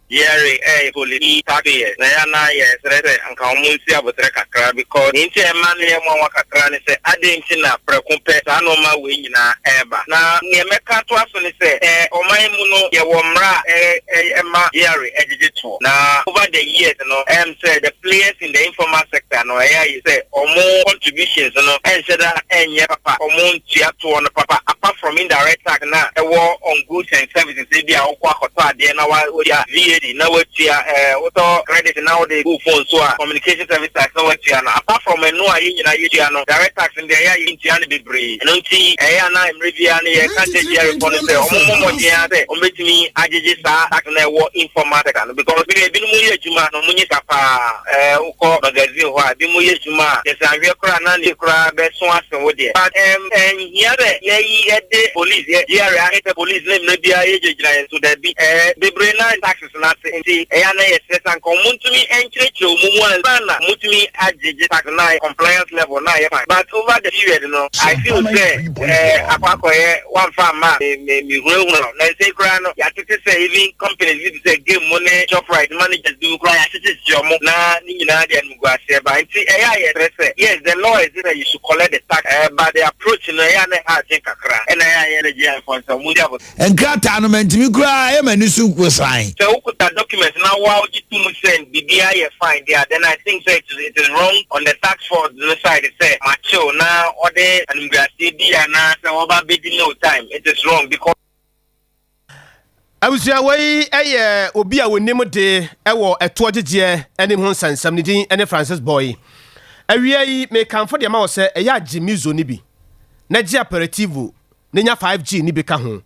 GRA ɛyɛ police taxpayers na ya na yɛsrɛ sɛ anka wɔn nsi abotire kakra, because ne nti ɛma no yɛ mmoawa kakra ne sɛ adeɛ nti na prɛko pɛ saa nneɛma wei nyinaa ɛreba. Na nea mɛka to aso ne sɛ ɔman mu no, yɛwɔ mmara a ɛɛ ɛma GRA ɛgyegye toɔ. Na over the years no, sɛ the players in the informal sector no, ɛyɛ ayi sɛ ɔmo contributions no ɛnhyɛ da ɛnyɛ papa, ɔmo ntua toɔ no papa, apart from indirect tax na ɛwɔ on goods and services. Ebi a wokɔ akɔtɔ adeɛ na wa VAT na watua, wotɔ credit na wode gu phone so a, communication service tax na watua no. Apart from ɛno a yɛn nyinaa yɛtua no, direct tax no deɛ, ɛyɛ a yɛntua no bebree. Ɛno nti ɛyɛ a na mmerɛ biara no yɛka kyerɛ GRA foɔ no sɛ ɔmo mmɔ mmɔden a sɛ ɔmo agyegye saa tax na ɛwɔ informal sector no, because bi ebinom yɛ adwuma na ɔmo nye ka paa. Wokɔ magazine hɔ a, ebi mo yɛ adwuma a kyerɛ sɛ ahwɛ koraa na ne koraa bɛso ase wo deɛ. But ɛnhia sɛ yɛyi yɛde police yɛ GRA ahwɛ sɛ police ne mmerɛ biara yɛgyinagyina yɛn so. Daabi, bebree na taxes no ase. Nti ɛyɛ a na yɛsrɛ sɛ anka ɔmo ntumi nkyerɛkyerɛ ɔmo mu ansa na ɔmo agyegye tax na compliance level na ayɛ fine. But over the period no, I feel sɛ akɔ akɔyɛ wamfa amma me me me hunahuna. Na nsɛn koraa no, yɛatete sɛ even companies bi te sɛ Game mu ne Shoprite managers bi mu koraa, yɛatetetete ɔmo na ne nyinaa de animguaseɛ ba. Nti ɛyɛ a yɛsrɛ sɛ yes, the law is that you should collect the tax, but the approach no, ɛyɛ a na ɛha adwen kakra. Ɛna ɛyɛ a yɛrɛ gye ayɛfɔ sɛ ɔmo di abo. Nkrataa no mantumi koraa, ɛyɛ m'ani so wosan. Sɛ wokuta document na wa wogye to mu sɛ biribiara yɛ fine there, then I think sɛ it is wrong on the tax force no side sɛ makyew na ɔde animguaseɛ bi anaa sɛ wɔba bɛdi no time. It is wrong because. Abusua wei yɛ obi a wɔnim de wɔ ɛtoɔ gyegyeɛ ne ho nsɛnsɛm. Ne din ne Francis Boy. Awia yi, mekamfo de ama wo sɛ ɛyɛ a gye Mizo no bi na gye Aperitivo na nya 5G no bi ka ho.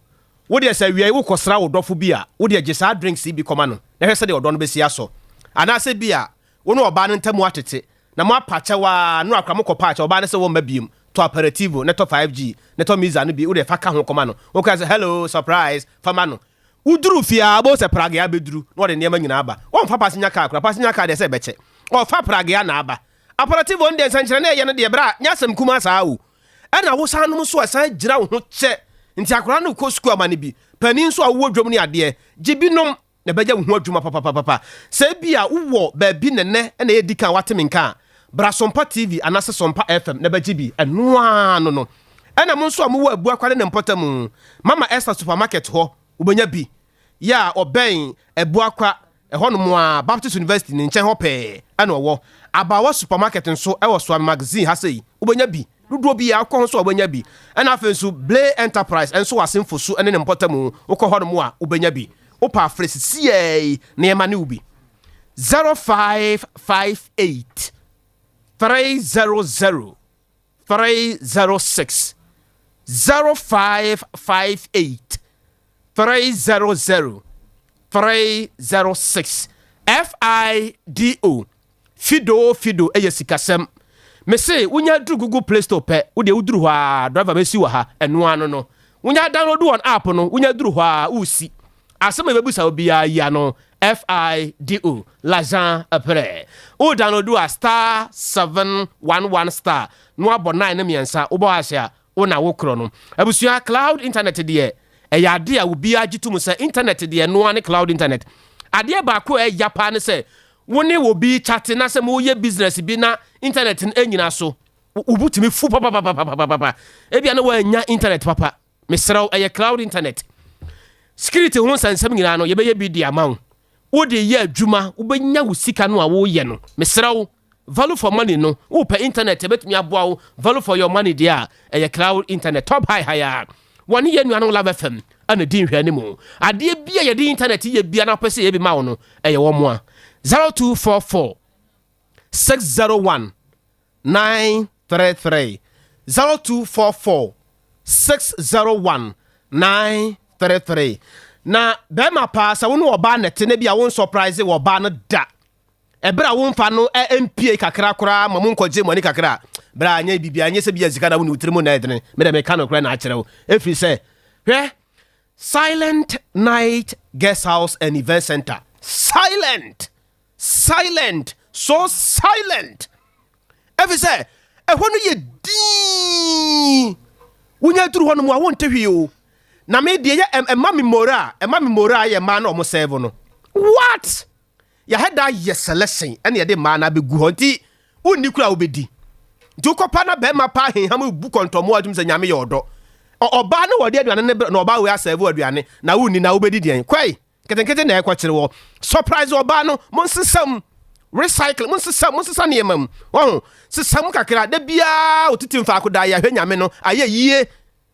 Wo deɛ sɛ awia yi wokɔsra wo dɔfo bi a, wo deɛ gye saa drinks yi bi kɔma no na hwɛ sɛdeɛ ɔdɔ no bɛsi asɔ. Anaasɛ bi a wo ne ɔbaa no ntam atete na moapa kyɛw ara no akora mokɔpaa kyɛw ɔbaa no sɛ wɔmma biom, tɔ aperitivo na tɔ 5G na tɔ Mizza no bi wo deɛ fa ka ho kɔma no. Wokaa sɛ hello surprise fa ma no. Woduru fie a wobɛhu sɛ pragea abɛduru na ɔde nneɛma nyinaa aba. Wɔmfa passenger car koraa, passenger car deɛ sɛ ɛbɛkyɛ. Ɔfa pragea na aba. Aperitivo no deɛ nsɛnkyerɛnne a ɛyɛ no deɛ bra nyɛ asɛm kumaa saa o. Ɛna wo san nom nso a ɛsan gyina wo ho kyɛ. Nti akwadaa no rekɔ sukuu ama no bi. Panin nso a wowɔ dwam ne adeɛ, gye bi nom na ɛbɛyɛ wo ho adwuma papapapapa. Sɛ ebia wowɔ baabi na ɛnnɛ na ɛyɛ di kan a woate me nka a, bra Sompa TV anaasɛ Sompa FM na bɛgye bi. Ɛno ara no no. Ɛna mo nso a mowɔ Abuakwa ne ne mpɔtam, Mama Esther Supermarket hɔ, wobɛnya bi. Yɛ a ɔbɛn Abuakwa ɛhɔnom ara, Baptist University ne nkyɛn hɔ pɛɛ na ɔwɔ. Abaawa Supermarket nso wɔ Suame Magazine ha sei, wobɛnya bi. Dodoɔ biara wokɔ ho nso a wobɛnya bi. Ɛna afei nso Blay Enterprise nso wɔ Asenfosu ne ne mpɔtamu, wokɔ hɔnom a wobɛnya bi. Wopɛ a frɛ sisiaa yi na yɛma ne wo bi. 0558 300 306 0558 300 306 FIDO Fido Fido yɛ sikasɛm. Mese wonya duru Google Play Store pɛ, wo deɛ woduru hɔ a driver bɛsi wɔ ha, ɛno ano no. Wonya download wɔn app no, wonya duru hɔ a wosi. Asɛm a yɛbɛbisa wo biara yi ano FIDO, l'argent prêt. Wo download a star 711 star na wabɔ 9 no mmiɛnsa, wobɔ hash a wo na wo korɔ no. Abusua, cloud internet deɛ, ɛyɛ adeɛ a obiara gye to mu sɛ internet deɛ ɛno ara ne cloud internet. Adeɛ baako a ɛya paa ne sɛ, wo ne obi kyate na sɛ moyɛ business bi na internet no anyina so, wo bo tumi fu papapapapapa. Ebia na woannya internet papa. Mesrɛ wo, ɛyɛ cloud internet. Security ho nsɛnsɛm nyinaa no, yɛbɛyɛ bi de ama wo. Wode yɛ adwuma, wobɛnya wo sika no a woyɛ no. Mesrɛ wo, Value for money no, wopɛ internet a ɛbɛtumi aboa wo value for your money deɛ a, ɛyɛ cloud internet. Top high high a, wɔne yɛn nuanom Love FM na ɛdi nhwɛanimu. Adeɛ bi a yɛde internet yɛ bia na wopɛ sɛ yɛyɛ bi ma wo no, ɛyɛ wɔn a. 0244 601 933 0244 601 933 Na bɛrima paa sɛ wo ne ɔbaa na ɛte na bi a wo nsɔprise wɔ ɔbaa no da. Ɛberɛ a womfa no mpie kakra koraa ma monkɔgye mo ani kakra a, berɛ a anyɛ biribiara, nyɛ sɛ bia sika na wone wo tiri mu na ɛdene. Me deɛ meka nokorɛ na akyerɛ wo. Ɛfiri sɛ, hwɛ, Silent Night Guest House and Event Center, silent, silent, so silent. Ɛfiri sɛ, ɛhɔ no yɛ dinn. Wonya duru hɔ nom a, wonte hwee o. Na me deɛ yɛ ɛma me moraa, ɛma me moraa yɛ mmaa na wɔn sɛɛvo no. What? Yɛahɛ da yɛ selection ɛna yɛde mmaa no abɛgu hɔ nti wonni kura a wobɛdi. Nti wokɔpa na bɛrima paa henham bu kɔntɔmmoa atum sɛ nyame yɛ ɔdɔ. Ɔbaa no wɔde aduane ne na ɔbaa wei asɛvo aduane na wonni na wobɛdi deɛn? Kɔe! Nketenkete na ɛkɔkyere wɔ. Surprise ɔbaa no, monsesa mu. Recycle, monsesa, monsesa nneɛma mu. Wɔho, sesa mu kakra, da biara wotete mfaako da yɛahwɛ nyame no, ayɛ yie.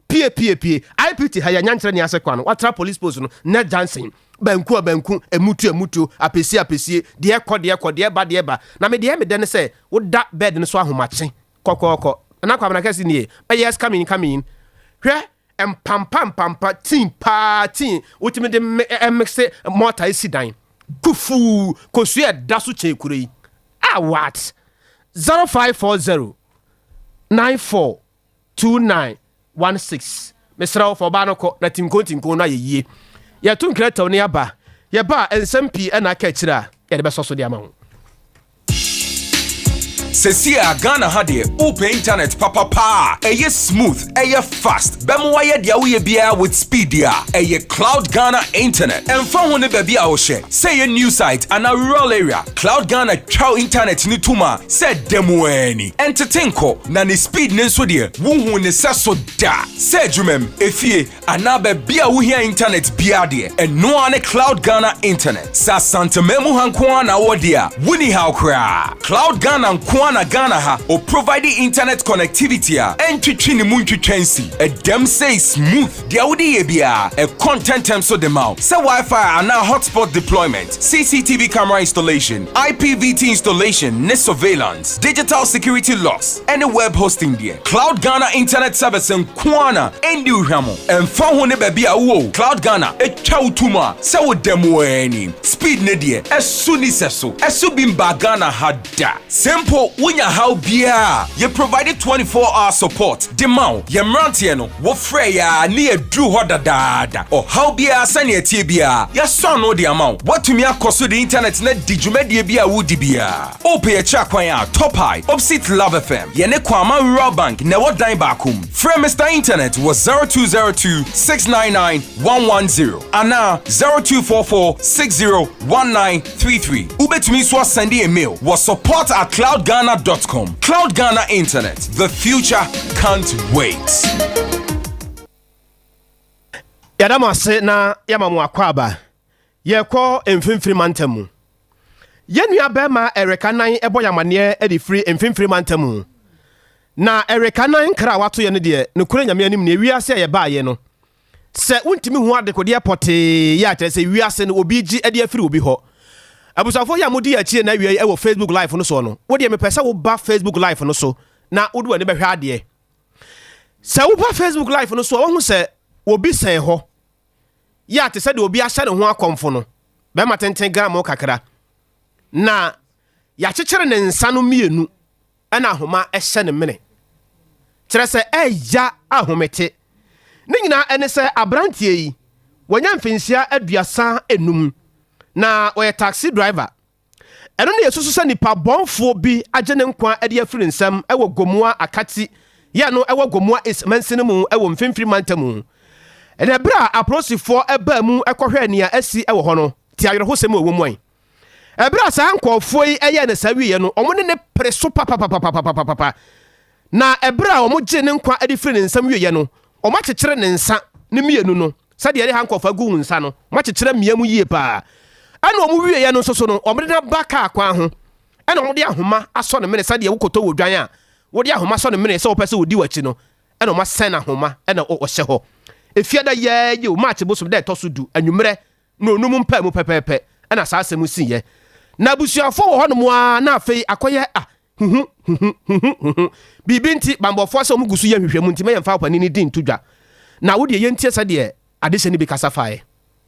Pie pie pie IPT ha yɛ nyankyerɛ ne ase kwan no watra police post no nɛ Johnson banku a banku emutu emutu apesie apesie deɛ kɔ deɛ kɔ deɛ ba deɛ ba na me deɛ me dɛ ne sɛ woda bed no so ahomakye kɔkɔɔkɔ Nana Kwabena kɛse nie yes come in come in hwɛ mpampa mpampa tea paa tea wotumi de me mixe mortar esi dan kufuu kosua ɛda so kyɛn kuro yi ah what 0540 94 2916 Mesrɛ wo fa ɔbaa no kɔ na tinko tinko no ayɛ yie. Yɛto nkrataw no aba. Yɛba a, nsɛm pii na aka akyire a yɛde bɛsɔ so de ama wo. Sesie a Ghana ha deɛ wopɛ internet papa paa a ɛyɛ smooth, ɛyɛ fast, bɛma wayɛ deɛ woyɛ biara with speed deɛ a, ɛyɛ Cloud Ghana Internet. Ɛmfa ho ne baabi a wohyɛ, sɛ ɛyɛ new site anaa rural area, Cloud Ghana twa wo internet no tom a sɛ da mu ara ni. Ɛntete nkɔ, na ne speed no nso deɛ, wonhuu ne sɛso da. Sɛ adwumam, efie, anaa baabi a wohia internet biara deɛ, ɛno ara ne Cloud Ghana Internet. Sɛ Asanteman mu ha nko ara na wowɔ deɛ a, wonni haw koraa. Cloud Ghana nko ara. nko ara na Ghana ha ɔprovide internet connectivity a ɛntwetwe ne mu ntwetwa nsi. Ɛdɛm sei smooth. Deɛ wode yɛ biara, ɛkɔ ntɛntɛm so de ma wo. Sɛ Wi-Fi anaa hotspot deployment, CCTV camera installation, IPVT installation ne surveillance, digital security locks, ɛne web hosting deɛ, Cloud Ghana Internet Service nko ara na ɛndi wo hwammɔ. Ɛmfa ho ne baabi a wowɔ o, Cloud Ghana twa wo to mu a sɛ woda mu ara ni. Speed no deɛ, ɛso nni sɛso. Ɛso bi mbaa Ghana ha da. Sɛ mpo wonya haw biara a, yɛ provide 24 hour support de ma wo. Yɛn mmeranteɛ no, wofrɛ yɛ a ne yɛaduru hɔ dadaada. Ɔhaw biara sɛnea ɛteɛ biara, yɛasɔ ano de ama wo. Woatumi akɔ so de internet no adi dwumadie bi a woredi biara. Wopɛ yɛn akyiri akwan a, Top High, opposite Love FM. Yɛne Kwama Rural Bank na ɛwɔ dan baako mu. Frɛ Mister Internet wɔ 0202 699 110 anaa 0244 60 1933. Wobɛtumi nso asɛnde yɛn mail wɔ support at cloudghana dot com. Cloud Ghana Internet, the future can't wait. Yɛda mo ase na yɛma mo akwaaba. Yɛrekɔ Mfimfini Mantam mu. Yɛn nua barima Eric Anan bɔ yɛn amanneɛ de firi Mfimfini Mantam mu. Na Eric Anan nkra a wato yɛn no deɛ, nokorɛ Nyame anim nie, wiase a yɛbaeɛ no, sɛ wontumi hu adekodeɛ pɔtee yɛ a, kyerɛ sɛ wiase no obi gye de afiri obi hɔ. Abusuafoɔ yi a modi yɛn akyi ɛnnɛ awia yi wɔ Facebook Live no soɔ no, wo deɛ mepɛ sɛ woba Facebook Live no so na wode w'ani bɛhwɛ adeɛ. Sɛ woba Facebook Live no so a, woahu sɛ obi sɛn hɔ. Yɛ a te sɛ deɛ obi ahyɛ ne ho akɔmfo no, bɛrima tenten gramoo kakra, na yɛakyekyere ne nsa no mmienu ɛna ahoma hyɛ ne mene. Kyerɛ sɛ ɛya ahomete. Ne nyinaa ɛne sɛ aberanteɛ yi, wanya mfinhyia 35 na ɔyɛ taxi driver. Ɛno na yɛsusu sɛ nipa bɔnfoɔ bi agye ne nkwa de afiri ne nsam wɔ Gomoa Akatsi yɛ no wɔ Gomoa East mansini mu wɔ Mfimfini Mantam. Na ɛberɛ a apolisifoɔ baa mu kɔhwɛɛ nea asi wɔ hɔ no, te awerɛhosɛm a ɛwɔ mu ɛ. Ɛberɛ a saa nkurɔfoɔ yi yɛɛ no saa wieɛ no, wɔn ne no pere so papapapapapapa. Na ɛberɛ a wɔgyee ne nkwa de firii ne nsam wieɛ no, wɔakyekyere ne nsa no mmienu no sɛdeɛ yɛde handcuff agu wo nsa no, wɔakyekyere amia mu yie paa. Ɛna wɔn wieɛ no nso so no, wɔde no aba kaa kwan ho, ɛna wɔde ahoma asɔ ne mene sɛdeɛ wokɔtɔ wɔ dwan a, wode ahoma sɔ ne mene sɛ wopɛ sɛ wɔdi w'akyi no, ɛna wɔasɛn ahoma ɛna ɔhyɛ hɔ. Efiada yɛɛ yi o, March bosom da ɛtɔ so du, anwummerɛ na onum mpaa mu pɛpɛɛpɛ ɛna saa asɛm siiɛ. Na abusuafoɔ wɔ hɔnom ara na afei akɔyɛ ah, Huhu, huhu, huhu, huhu. Biribi nti, banbɔfoɔ sɛ wɔn gu so yɛ nhwehwɛmu nti, mma yɛmfa ɔpanin no din nto dwa. Na wo deɛ yɛntie sɛdeɛ adehyɛ no bi kasa faeɛ.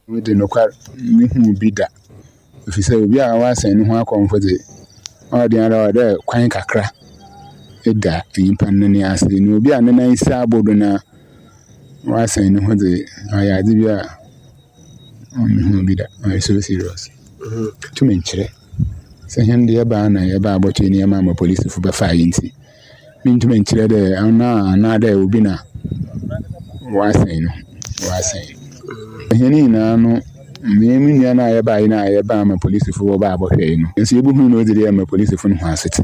Me de, nokwar, munnhun bi da, efisɛ obi a ɔasan no ho akɔmfo dze, ɔyɛ dɛn ara a ɔwɔ dɛ kwan kakra da nyimpa no ne nan ase, na obi a ne nan si abo do na ɔasan no ho dze, ɔyɛ adze bi a munnhun bi da, ɔyɛ so serious. Tum nnkyerɛ. Sɛ hɛn de yɛbaa na yɛbaa abɔtoa nneɛma ama polisifo bɛfaa yɛn ntsi, menntum nnkyerɛ dɛ ɔno a anaadɛ obi na ɔasɛn no, ɔasɛn. Hɛn nyina no, menye mo nua no a yɛbae no a yɛbaa ma polisifo wɔbaa bɔhwɛe no, nso yebohun no odzi dɛ ma polisifo no hɔn asetse.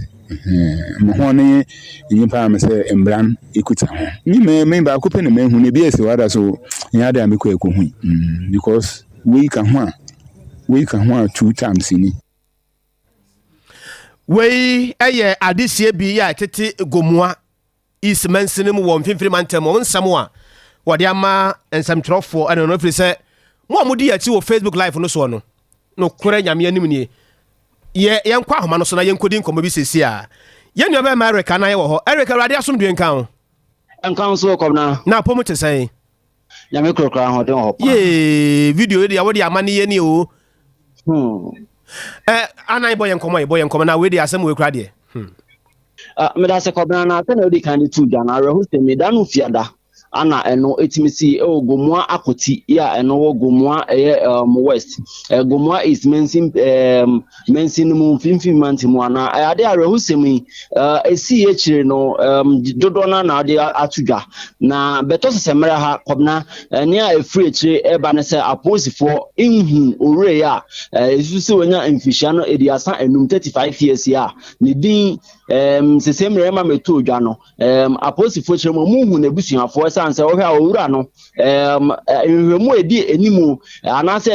Ma hɔn nye nyimpa a mesɛ mbra no ekitsa hɔn. Me me me baako pɛ na mehu no, bi esi hɔ a da so nnyɛ ade a mekɔ ekohui because wei ka ho a. Wei ka ho a two times ni. Wei yɛ adehyeɛ bi a ɛtete Gomoa East mansini mu wɔ Mfimfini Mantam. Wɔn nsɛm a wɔde ama nsɛmtwerɛfoɔ ɛno no ɛfiri sɛ mo a modi akyi wɔ Facebook live no soɔ no, nokorɛ Nyame anim nie. Yɛ yɛnkɔ ahoma no so na yɛnkɔdi nkɔmmɔ bi seesei a. Yɛn nua bɛrima Eric anan wɔ hɔ. Eric, Awurade asomdwoe nka wo. Nka wo nso Kɔbena. Na apɔ mu te sɛn? Nyame kurakura ahoɔden wɔ hɔ paa. Yee, video yi deɛ wode ama ne yɛ ni o. Hmm. Eh, anan bɔ yɛn nkɔmmɔ yi, bɔ yɛn nkɔmmɔ na wei deɛ asɛm wei kura deɛ. Hmm. Uh, meda sɛ kɔbena na sɛnea wodi kan de tu dwa no awerɛhosɛm yi da no fiada ana ɛno ɛtumi si ɛwɔ Gomoa Akoti yi a ɛno wɔ Gomoa ɛyɛ um, West eh, Gomoa East Mansin um, mansin no mu mfimfini mantam mu anaa ɛyɛ ade awerɛhosɛm yi ɛsii akyire no dodoɔ no na ɔde ato dwa na bɛtɔ sɛ sɛ mmerɛ ha kɔbena nea ɛfiri akyire ɛba ne sɛ apolisifoɔ nhu owura yi a ɛsusu sɛ wanya mfirihyia no 35 35 years yi a ne din sese mmerɛ ma mɛtoo dwa no apolisifoɔ kyerɛ mu ɔmo hu n'abusuafoɔ ɛsiane sɛ wɔhwɛ a owura no nhwehwɛmu a ɛdi animu anaasɛ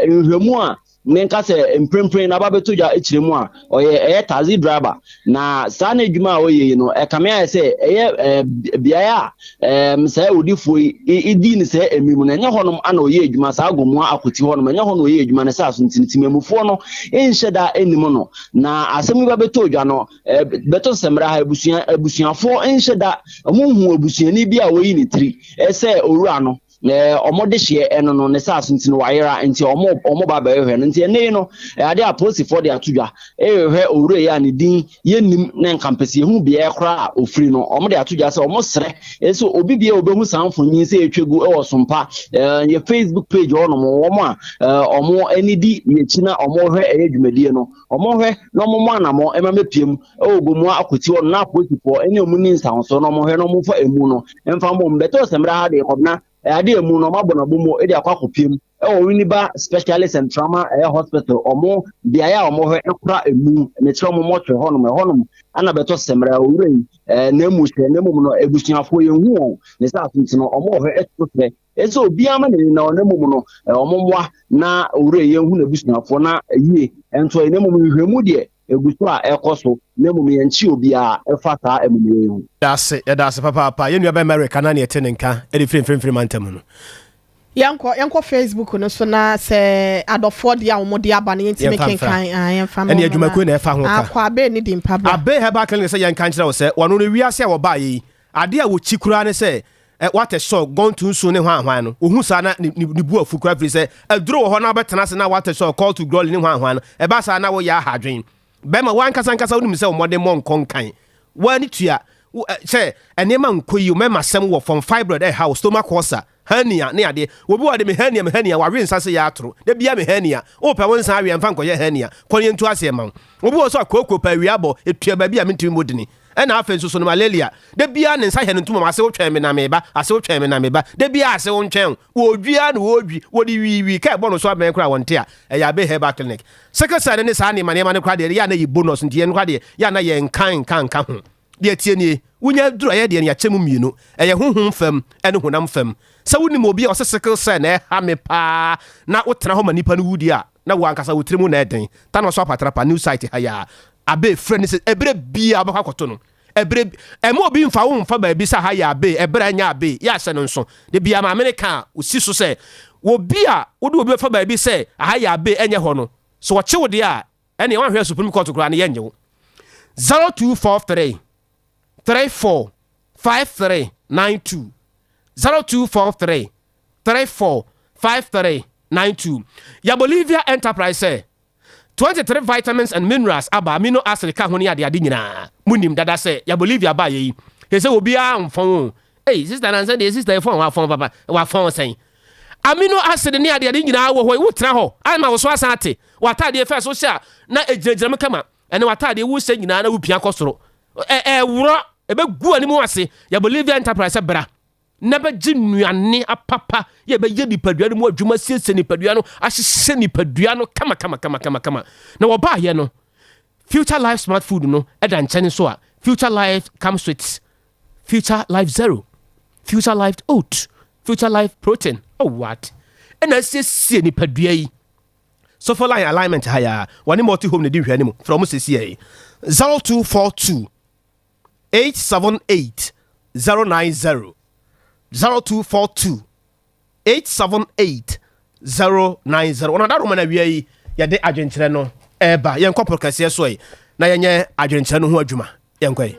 nhwehwɛmu a Menka sɛ mprempren n'aba bɛtɔ dwa kyerɛ mu a, ɔyɛ ɛyɛ taxi driver. Na saa n'adwuma a ɔyɛ yi no, ɛkame ayɛ sɛ ɛyɛ ɛɛ beaeɛ a ɛɛm saa odifoɔ yi di ne saa ɛmi mu no, ɛnyɛ hɔnom ana ɔyɛ adwuma, saa Gomoa Akoti hɔnom, ɛnyɛ hɔ na ɔyɛ adwuma no saa so nti no, temamufoɔ no nhyɛ da nnim no. Na asɛm yi ba bɛtɔ dwa no, bɛtɔ sɛ mmerɛ ha abusua abusuafoɔ nhyɛ da, wɔn nhu abusuani bi a wɔyi ne tiri sɛ owura no. Wɔn dehyeɛ ɛno no ne saase nti no wayera nti wɔn wɔn ba bɛhwehwɛ no nti ɛnɛ yi no ade a apolisifoɔ de ato dwa ɛrehwɛ owura yi a ne din yɛnnim na nka mpɛ sɛ yɛhu beaeɛ koraa a ofiri no wɔn de ato dwa sɛ wɔn srɛ sɛ obi bia obehu saa mfonyin sɛ etwa gu ɛwɔ sompa yɛ Facebook page hɔnom wɔn a wɔn ani di yɛkyi na wɔn hwɛ ɛyɛ dwumadie no wɔn hwɛ na wɔn mo anamɔ ɛma mɛpiem ɛwɔ Gomoa Akoti hɔ no na apolisifoɔ ɛne wɔn ni nsahosoɔ na wɔn hwɛ na wɔn fa emu no mfa mmom bɛtɔ sɛ mmerɛ ha deɛ kɔbena ade emu no wɔn abɔ n'abɔ mu de akɔ akɔpiem ɛwɔ Winneba Specialist and Trauma ɛyɛ Hospital wɔn beaeɛ a wɔn hwɛ ɛkora emu mekyerɛ wɔn mɔtwɛ hɔnom ɛhɔnom ana bɛtɔ sɛ mmerɛ owura yi ɛɛ na emu hyɛ na mmom no abusuafoɔ yɛn hu wɔn ne sɛ aso no wɔn wɔ hɔ ɛto srɛ ɛsɛ obiara ma n'ani na ɔno mmom no wɔn mmoa na owura yi yɛn hu n'abusuafoɔ na yie ɛnso ɛna mmom nhwehwɛmu deɛ egu so a ɛkɔ so na mmom yɛnkye obiara ɛfa saa amumuyɛ yi ho. Yɛda ase, yɛda ase papaapa. Yɛn nua bɛrima Eric Anani ɛte ne nka ɛde firi mfimfini mantam no. Yɛnkɔ yɛnkɔ Facebook no so na sɛ adɔfoɔ deɛ a wɔn de aba no yɛntumi Yɛmfa mfra. kenkan ah, yɛmfa ma Ɛne wɔn adwumakuo na ɛfa ho ka. Akɔ Abe ne di mpa bra. Abe Herbal Clinic sɛ yɛnka nkyerɛ wo sɛ wɔno no wiase a wɔbaeɛ yi adeɛ a wɔkyi koraa ne sɛ ɛ wate sɔ gɔnto nsuo ne hwan hwan no wɔhu saa na ne ne ne bu afu koraa firi sɛ aduro wɔ hɔ na wobɛtena ase na wate sɔ call to glory ne hwan hwan no ɛba saa na woyɛ aha adwen bɛma woankasa ankasa wonim sɛ wo mmɔden mmɔ nkɔ nkan woani tua wo ɛ sɛ nneɛma nkɔ yie mɛma sɛm wɔ fam fibroid ɛha wo stomach ulcer hernia ne adeɛ obi wɔ de me hernia me hernia wawe nsa sɛ yɛ atoro da bia me hernia wopɛ wo nsa awe ɛmfa nkɔyɛ hernia kɔ ne yɛntu aseɛ ma wo obi wɔ so a kooko pɛ awia bɔ ɛtua baabi a mentumi mmɔ dini ɛna afei nso so no malaria da bia ne nsa hɛ no ntoma ase wotwɛn me na meba ase wotwɛn me na meba da bia ase wo ntwɛn wo wɔdwi a na wɔdwi wɔde wiiwii ka ɛbɔ no so abɛn koraa wɔnte a ɛyɛ abe herbal clinic sickle cell ne saa nneɛma nneɛma no koraa deɛ yɛ a na yɛ bonus nti yɛn koraa deɛ yɛ a na yɛnka nka nka ho. Deɛ ɛteɛ nie, wonya aduru a ɛyɛ deɛ no yɛakyɛ mu mmienu, ɛyɛ honhom fam ne honam fam. Sɛ wonim obi a ɔse sickle cell na ɛha me paa na wotena hɔ ma nipa no wu deɛ a, na wo ankasa wo tiri mu na ɛden. Tano so apatrapa, new site ha yi ara. Abe frɛ no sɛ ɛberɛ biara wobɛkɔ akɔto no. Ɛberɛ bi, ɛmma obi mfa wo mfa baabi sɛ ha yɛ Abe, ɛberɛ a ɛnyɛ Abe, yɛ ahyɛ no nso. Da biara maame no ka a, ɔsi so sɛ, obi a wode obi bɛfa baabi sɛ aha yɛ Abe ɛnyɛ hɔ no, sɛ ɔkye wo deɛ a, Ɛneɛ woanhwɛ Supreme Court koraa no yɛnnye wo. 0243 34 5392 0243 34 5392 Yɛ Bolivia Enterprise sɛ 23 vitamins and minerals aba amino acid ka ho ne adeade nyinaa. Monim dada sɛ yɛ Bolivia baeɛ yi hwɛ sɛ obiara mfɔn o. Ei sister nansa deɛ sister yi fɔn wafɔn papa wafɔn sɛn. Amino acid ne adeade nyinaa wɔ hɔ yi wotena hɔ ama wo so asan ate. W'ataadeɛ fɛ so hyɛ a na ɛgyinagyina mu kama. Ɛne w'ataadeɛ wohyɛ nyinaa na wopia kɔ soro. Ɛ ɛworɔ ɛbɛgu anim ase. Yɛ Bolivia Enterprise sɛ bra na bɛgye nnuane apapa yɛ bɛyɛ nipadua no mu adwuma siesie nipadua no ahyehyɛ nipadua no kama kama kama kama kama. Na wɔbaayɛ no Future Life Smart Food no ɛda nkyɛn nso a Future Life comes with Future Life Zero, Future Life Oat, Future Life Protein. Oh what? Ɛna asiesie nipadua yi. Sofo line alignment ha ya. Wɔne multi home na di nhwɛ anim. Frɛ wɔn sɛsi 0242 878 090 0242 878 090. Wɔn adaroma na awia yi yɛde adwenkyerɛ no ɛreba. Yɛnkɔ poro kɛseɛ so yi na yɛnyɛ adwenkyerɛ no ho adwuma. Yɛnkɔ yi.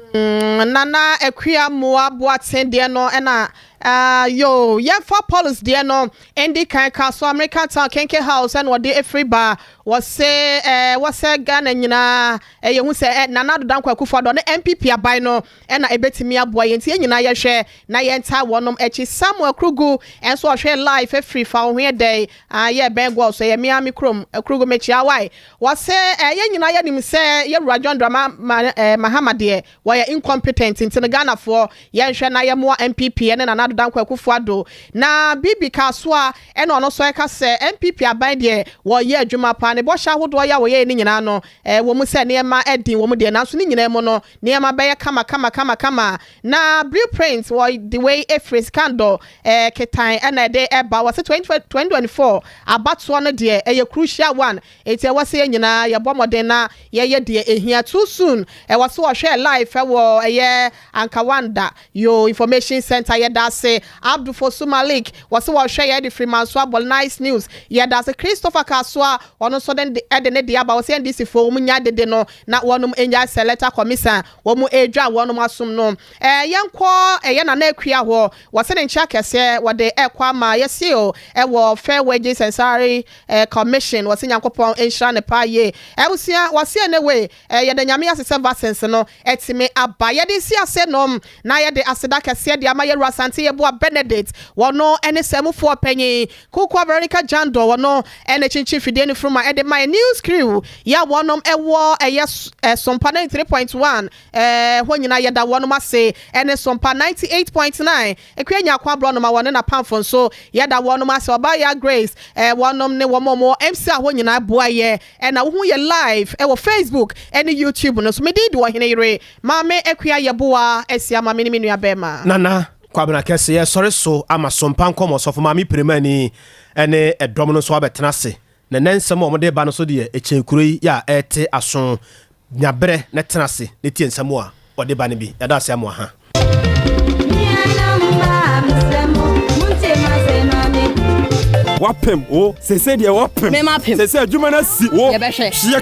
Nana Akua Moa Boateng deɛ no ɛna uh, yo yɛmfa Paulus deɛ no ndi kan ka so American Town Kenke House ɛna ɔde efiri ba wɔse ɛɛ wɔsɛ Ghana nyinaa ɛyɛ hu sɛ ɛ Nana Addo Dankwa Akufo-Addo ne NPP aban no ɛna ebetumi aboa yɛn nti yɛn nyinaa yɛhwɛ na yɛntaa wɔnom akyi. Samuel Krugu nso ɔhwɛ live efiri fa wo ho yɛ dɛn ah yɛ bɛn goal so ɛyɛ mea me kurom Krugu mekyia wae. Wɔse eh yɛn nyinaa yɛnim sɛ yɛwura John Dramani eh Mahama deɛ wɔyɛ incompetent nti no Ghanafoɔ yɛnhwɛ na yɛmoa NPP ɛne Nana. Nana Addo Dankwa Akufo Addo. Na Bibi Kasoa ɛna ɔno nso ɛka sɛ NPP aban deɛ wɔyɛ adwuma paa, ne bɔhyɛ ahodoɔ yɛ a wɔyɛɛ ne nyinaa no, ɛwɔ mu sɛ nneɛma ɛden wɔ mu deɛ, nanso ne nyinaa mu no nneɛma bɛyɛ kama kama kama kama. Na Blueprint wɔde wei efiri scandal ketan ɛna ɛde ɛba wɔ sɛ 2024 abatoɔ no deɛ ɛyɛ crucial one, eti ɛwɔ sɛ yɛn nyinaa yɛbɔ mmɔden na yɛyɛ deɛ ehia. Too soon ɛwɔ so wɔhwɛ live ɛwɔ ɛyɛ Ankawanda yo information center. Yɛda ase. Abdul Fosu Malik wɔsɛ wɔhwɛ yɛ de firi Manso abɔ. Nice news, yɛda ase. Christopher Kasoa ɔno nso de ɛde ne deɛ aba, wɔsɛ NDC fo wɔn nya dede no na wɔnom nya sɛ letter commission wɔn edwa wɔnom asom no. Yɛnkɔ ɛyɛ Nana Akua hɔ, wɔsɛ ne nkyɛn akɛseɛ wɔde ɛkɔ ama yɛsi o ɛwɔ Fair Wages and Salary Commission, wɔsɛ Nyankopɔn nhyira ne paa yie. Ɛwusua wɔsɛ anyway yɛde Nyame ase sɛ vaccines no ɛtumi aba. Yɛde si ase nom na yɛde aseda kɛseɛ de ama yɛwura Asante Yɛboa Benedict, wɔno ɛne sɛmufoɔ panyin Kukua Veronica Jando, wɔno ɛne kyinkyin fidie no furuma ɛde ma yɛ news crew yɛ wɔnom ɛwɔ ɛyɛ Ɛsompa 93.1 hɔ nyinaa, yɛda wɔnom ase, ɛne Sompa 98.9. Ekua Nyako aborɔ wɔne napamfo nso yɛda wɔnom ase. Ɔbaa Grace wɔnom ne wɔn a wɔwɔ MC a hɔ nyinaa boa yɛ, ɛna wohu yɛ live ɛwɔ Facebook ɛne YouTube no so. Medi di wɔ hene yere Maame Akua Yɛboa asia maame ne me nua bɛrima. Nana Kwabena Kɛse, yɛsɔre so ama Sompa nkɔmmɔ. Sɔfo Maame Pirimani ɛne ɛdɔm no nso abɛtena ase na nɛ nsɛm a wɔde ba no so deɛ ɛkyɛn kuro yi yɛ a ɛte aso. Nyaberɛ na tena ase na tie nsɛm a wɔde ba no bi. Yɛda ase amoa ha. Wapem wo sese deɛ wapem. Mema pem. Sese adwuma no asi wo. Yɛbɛhwɛ. Hyeɛ.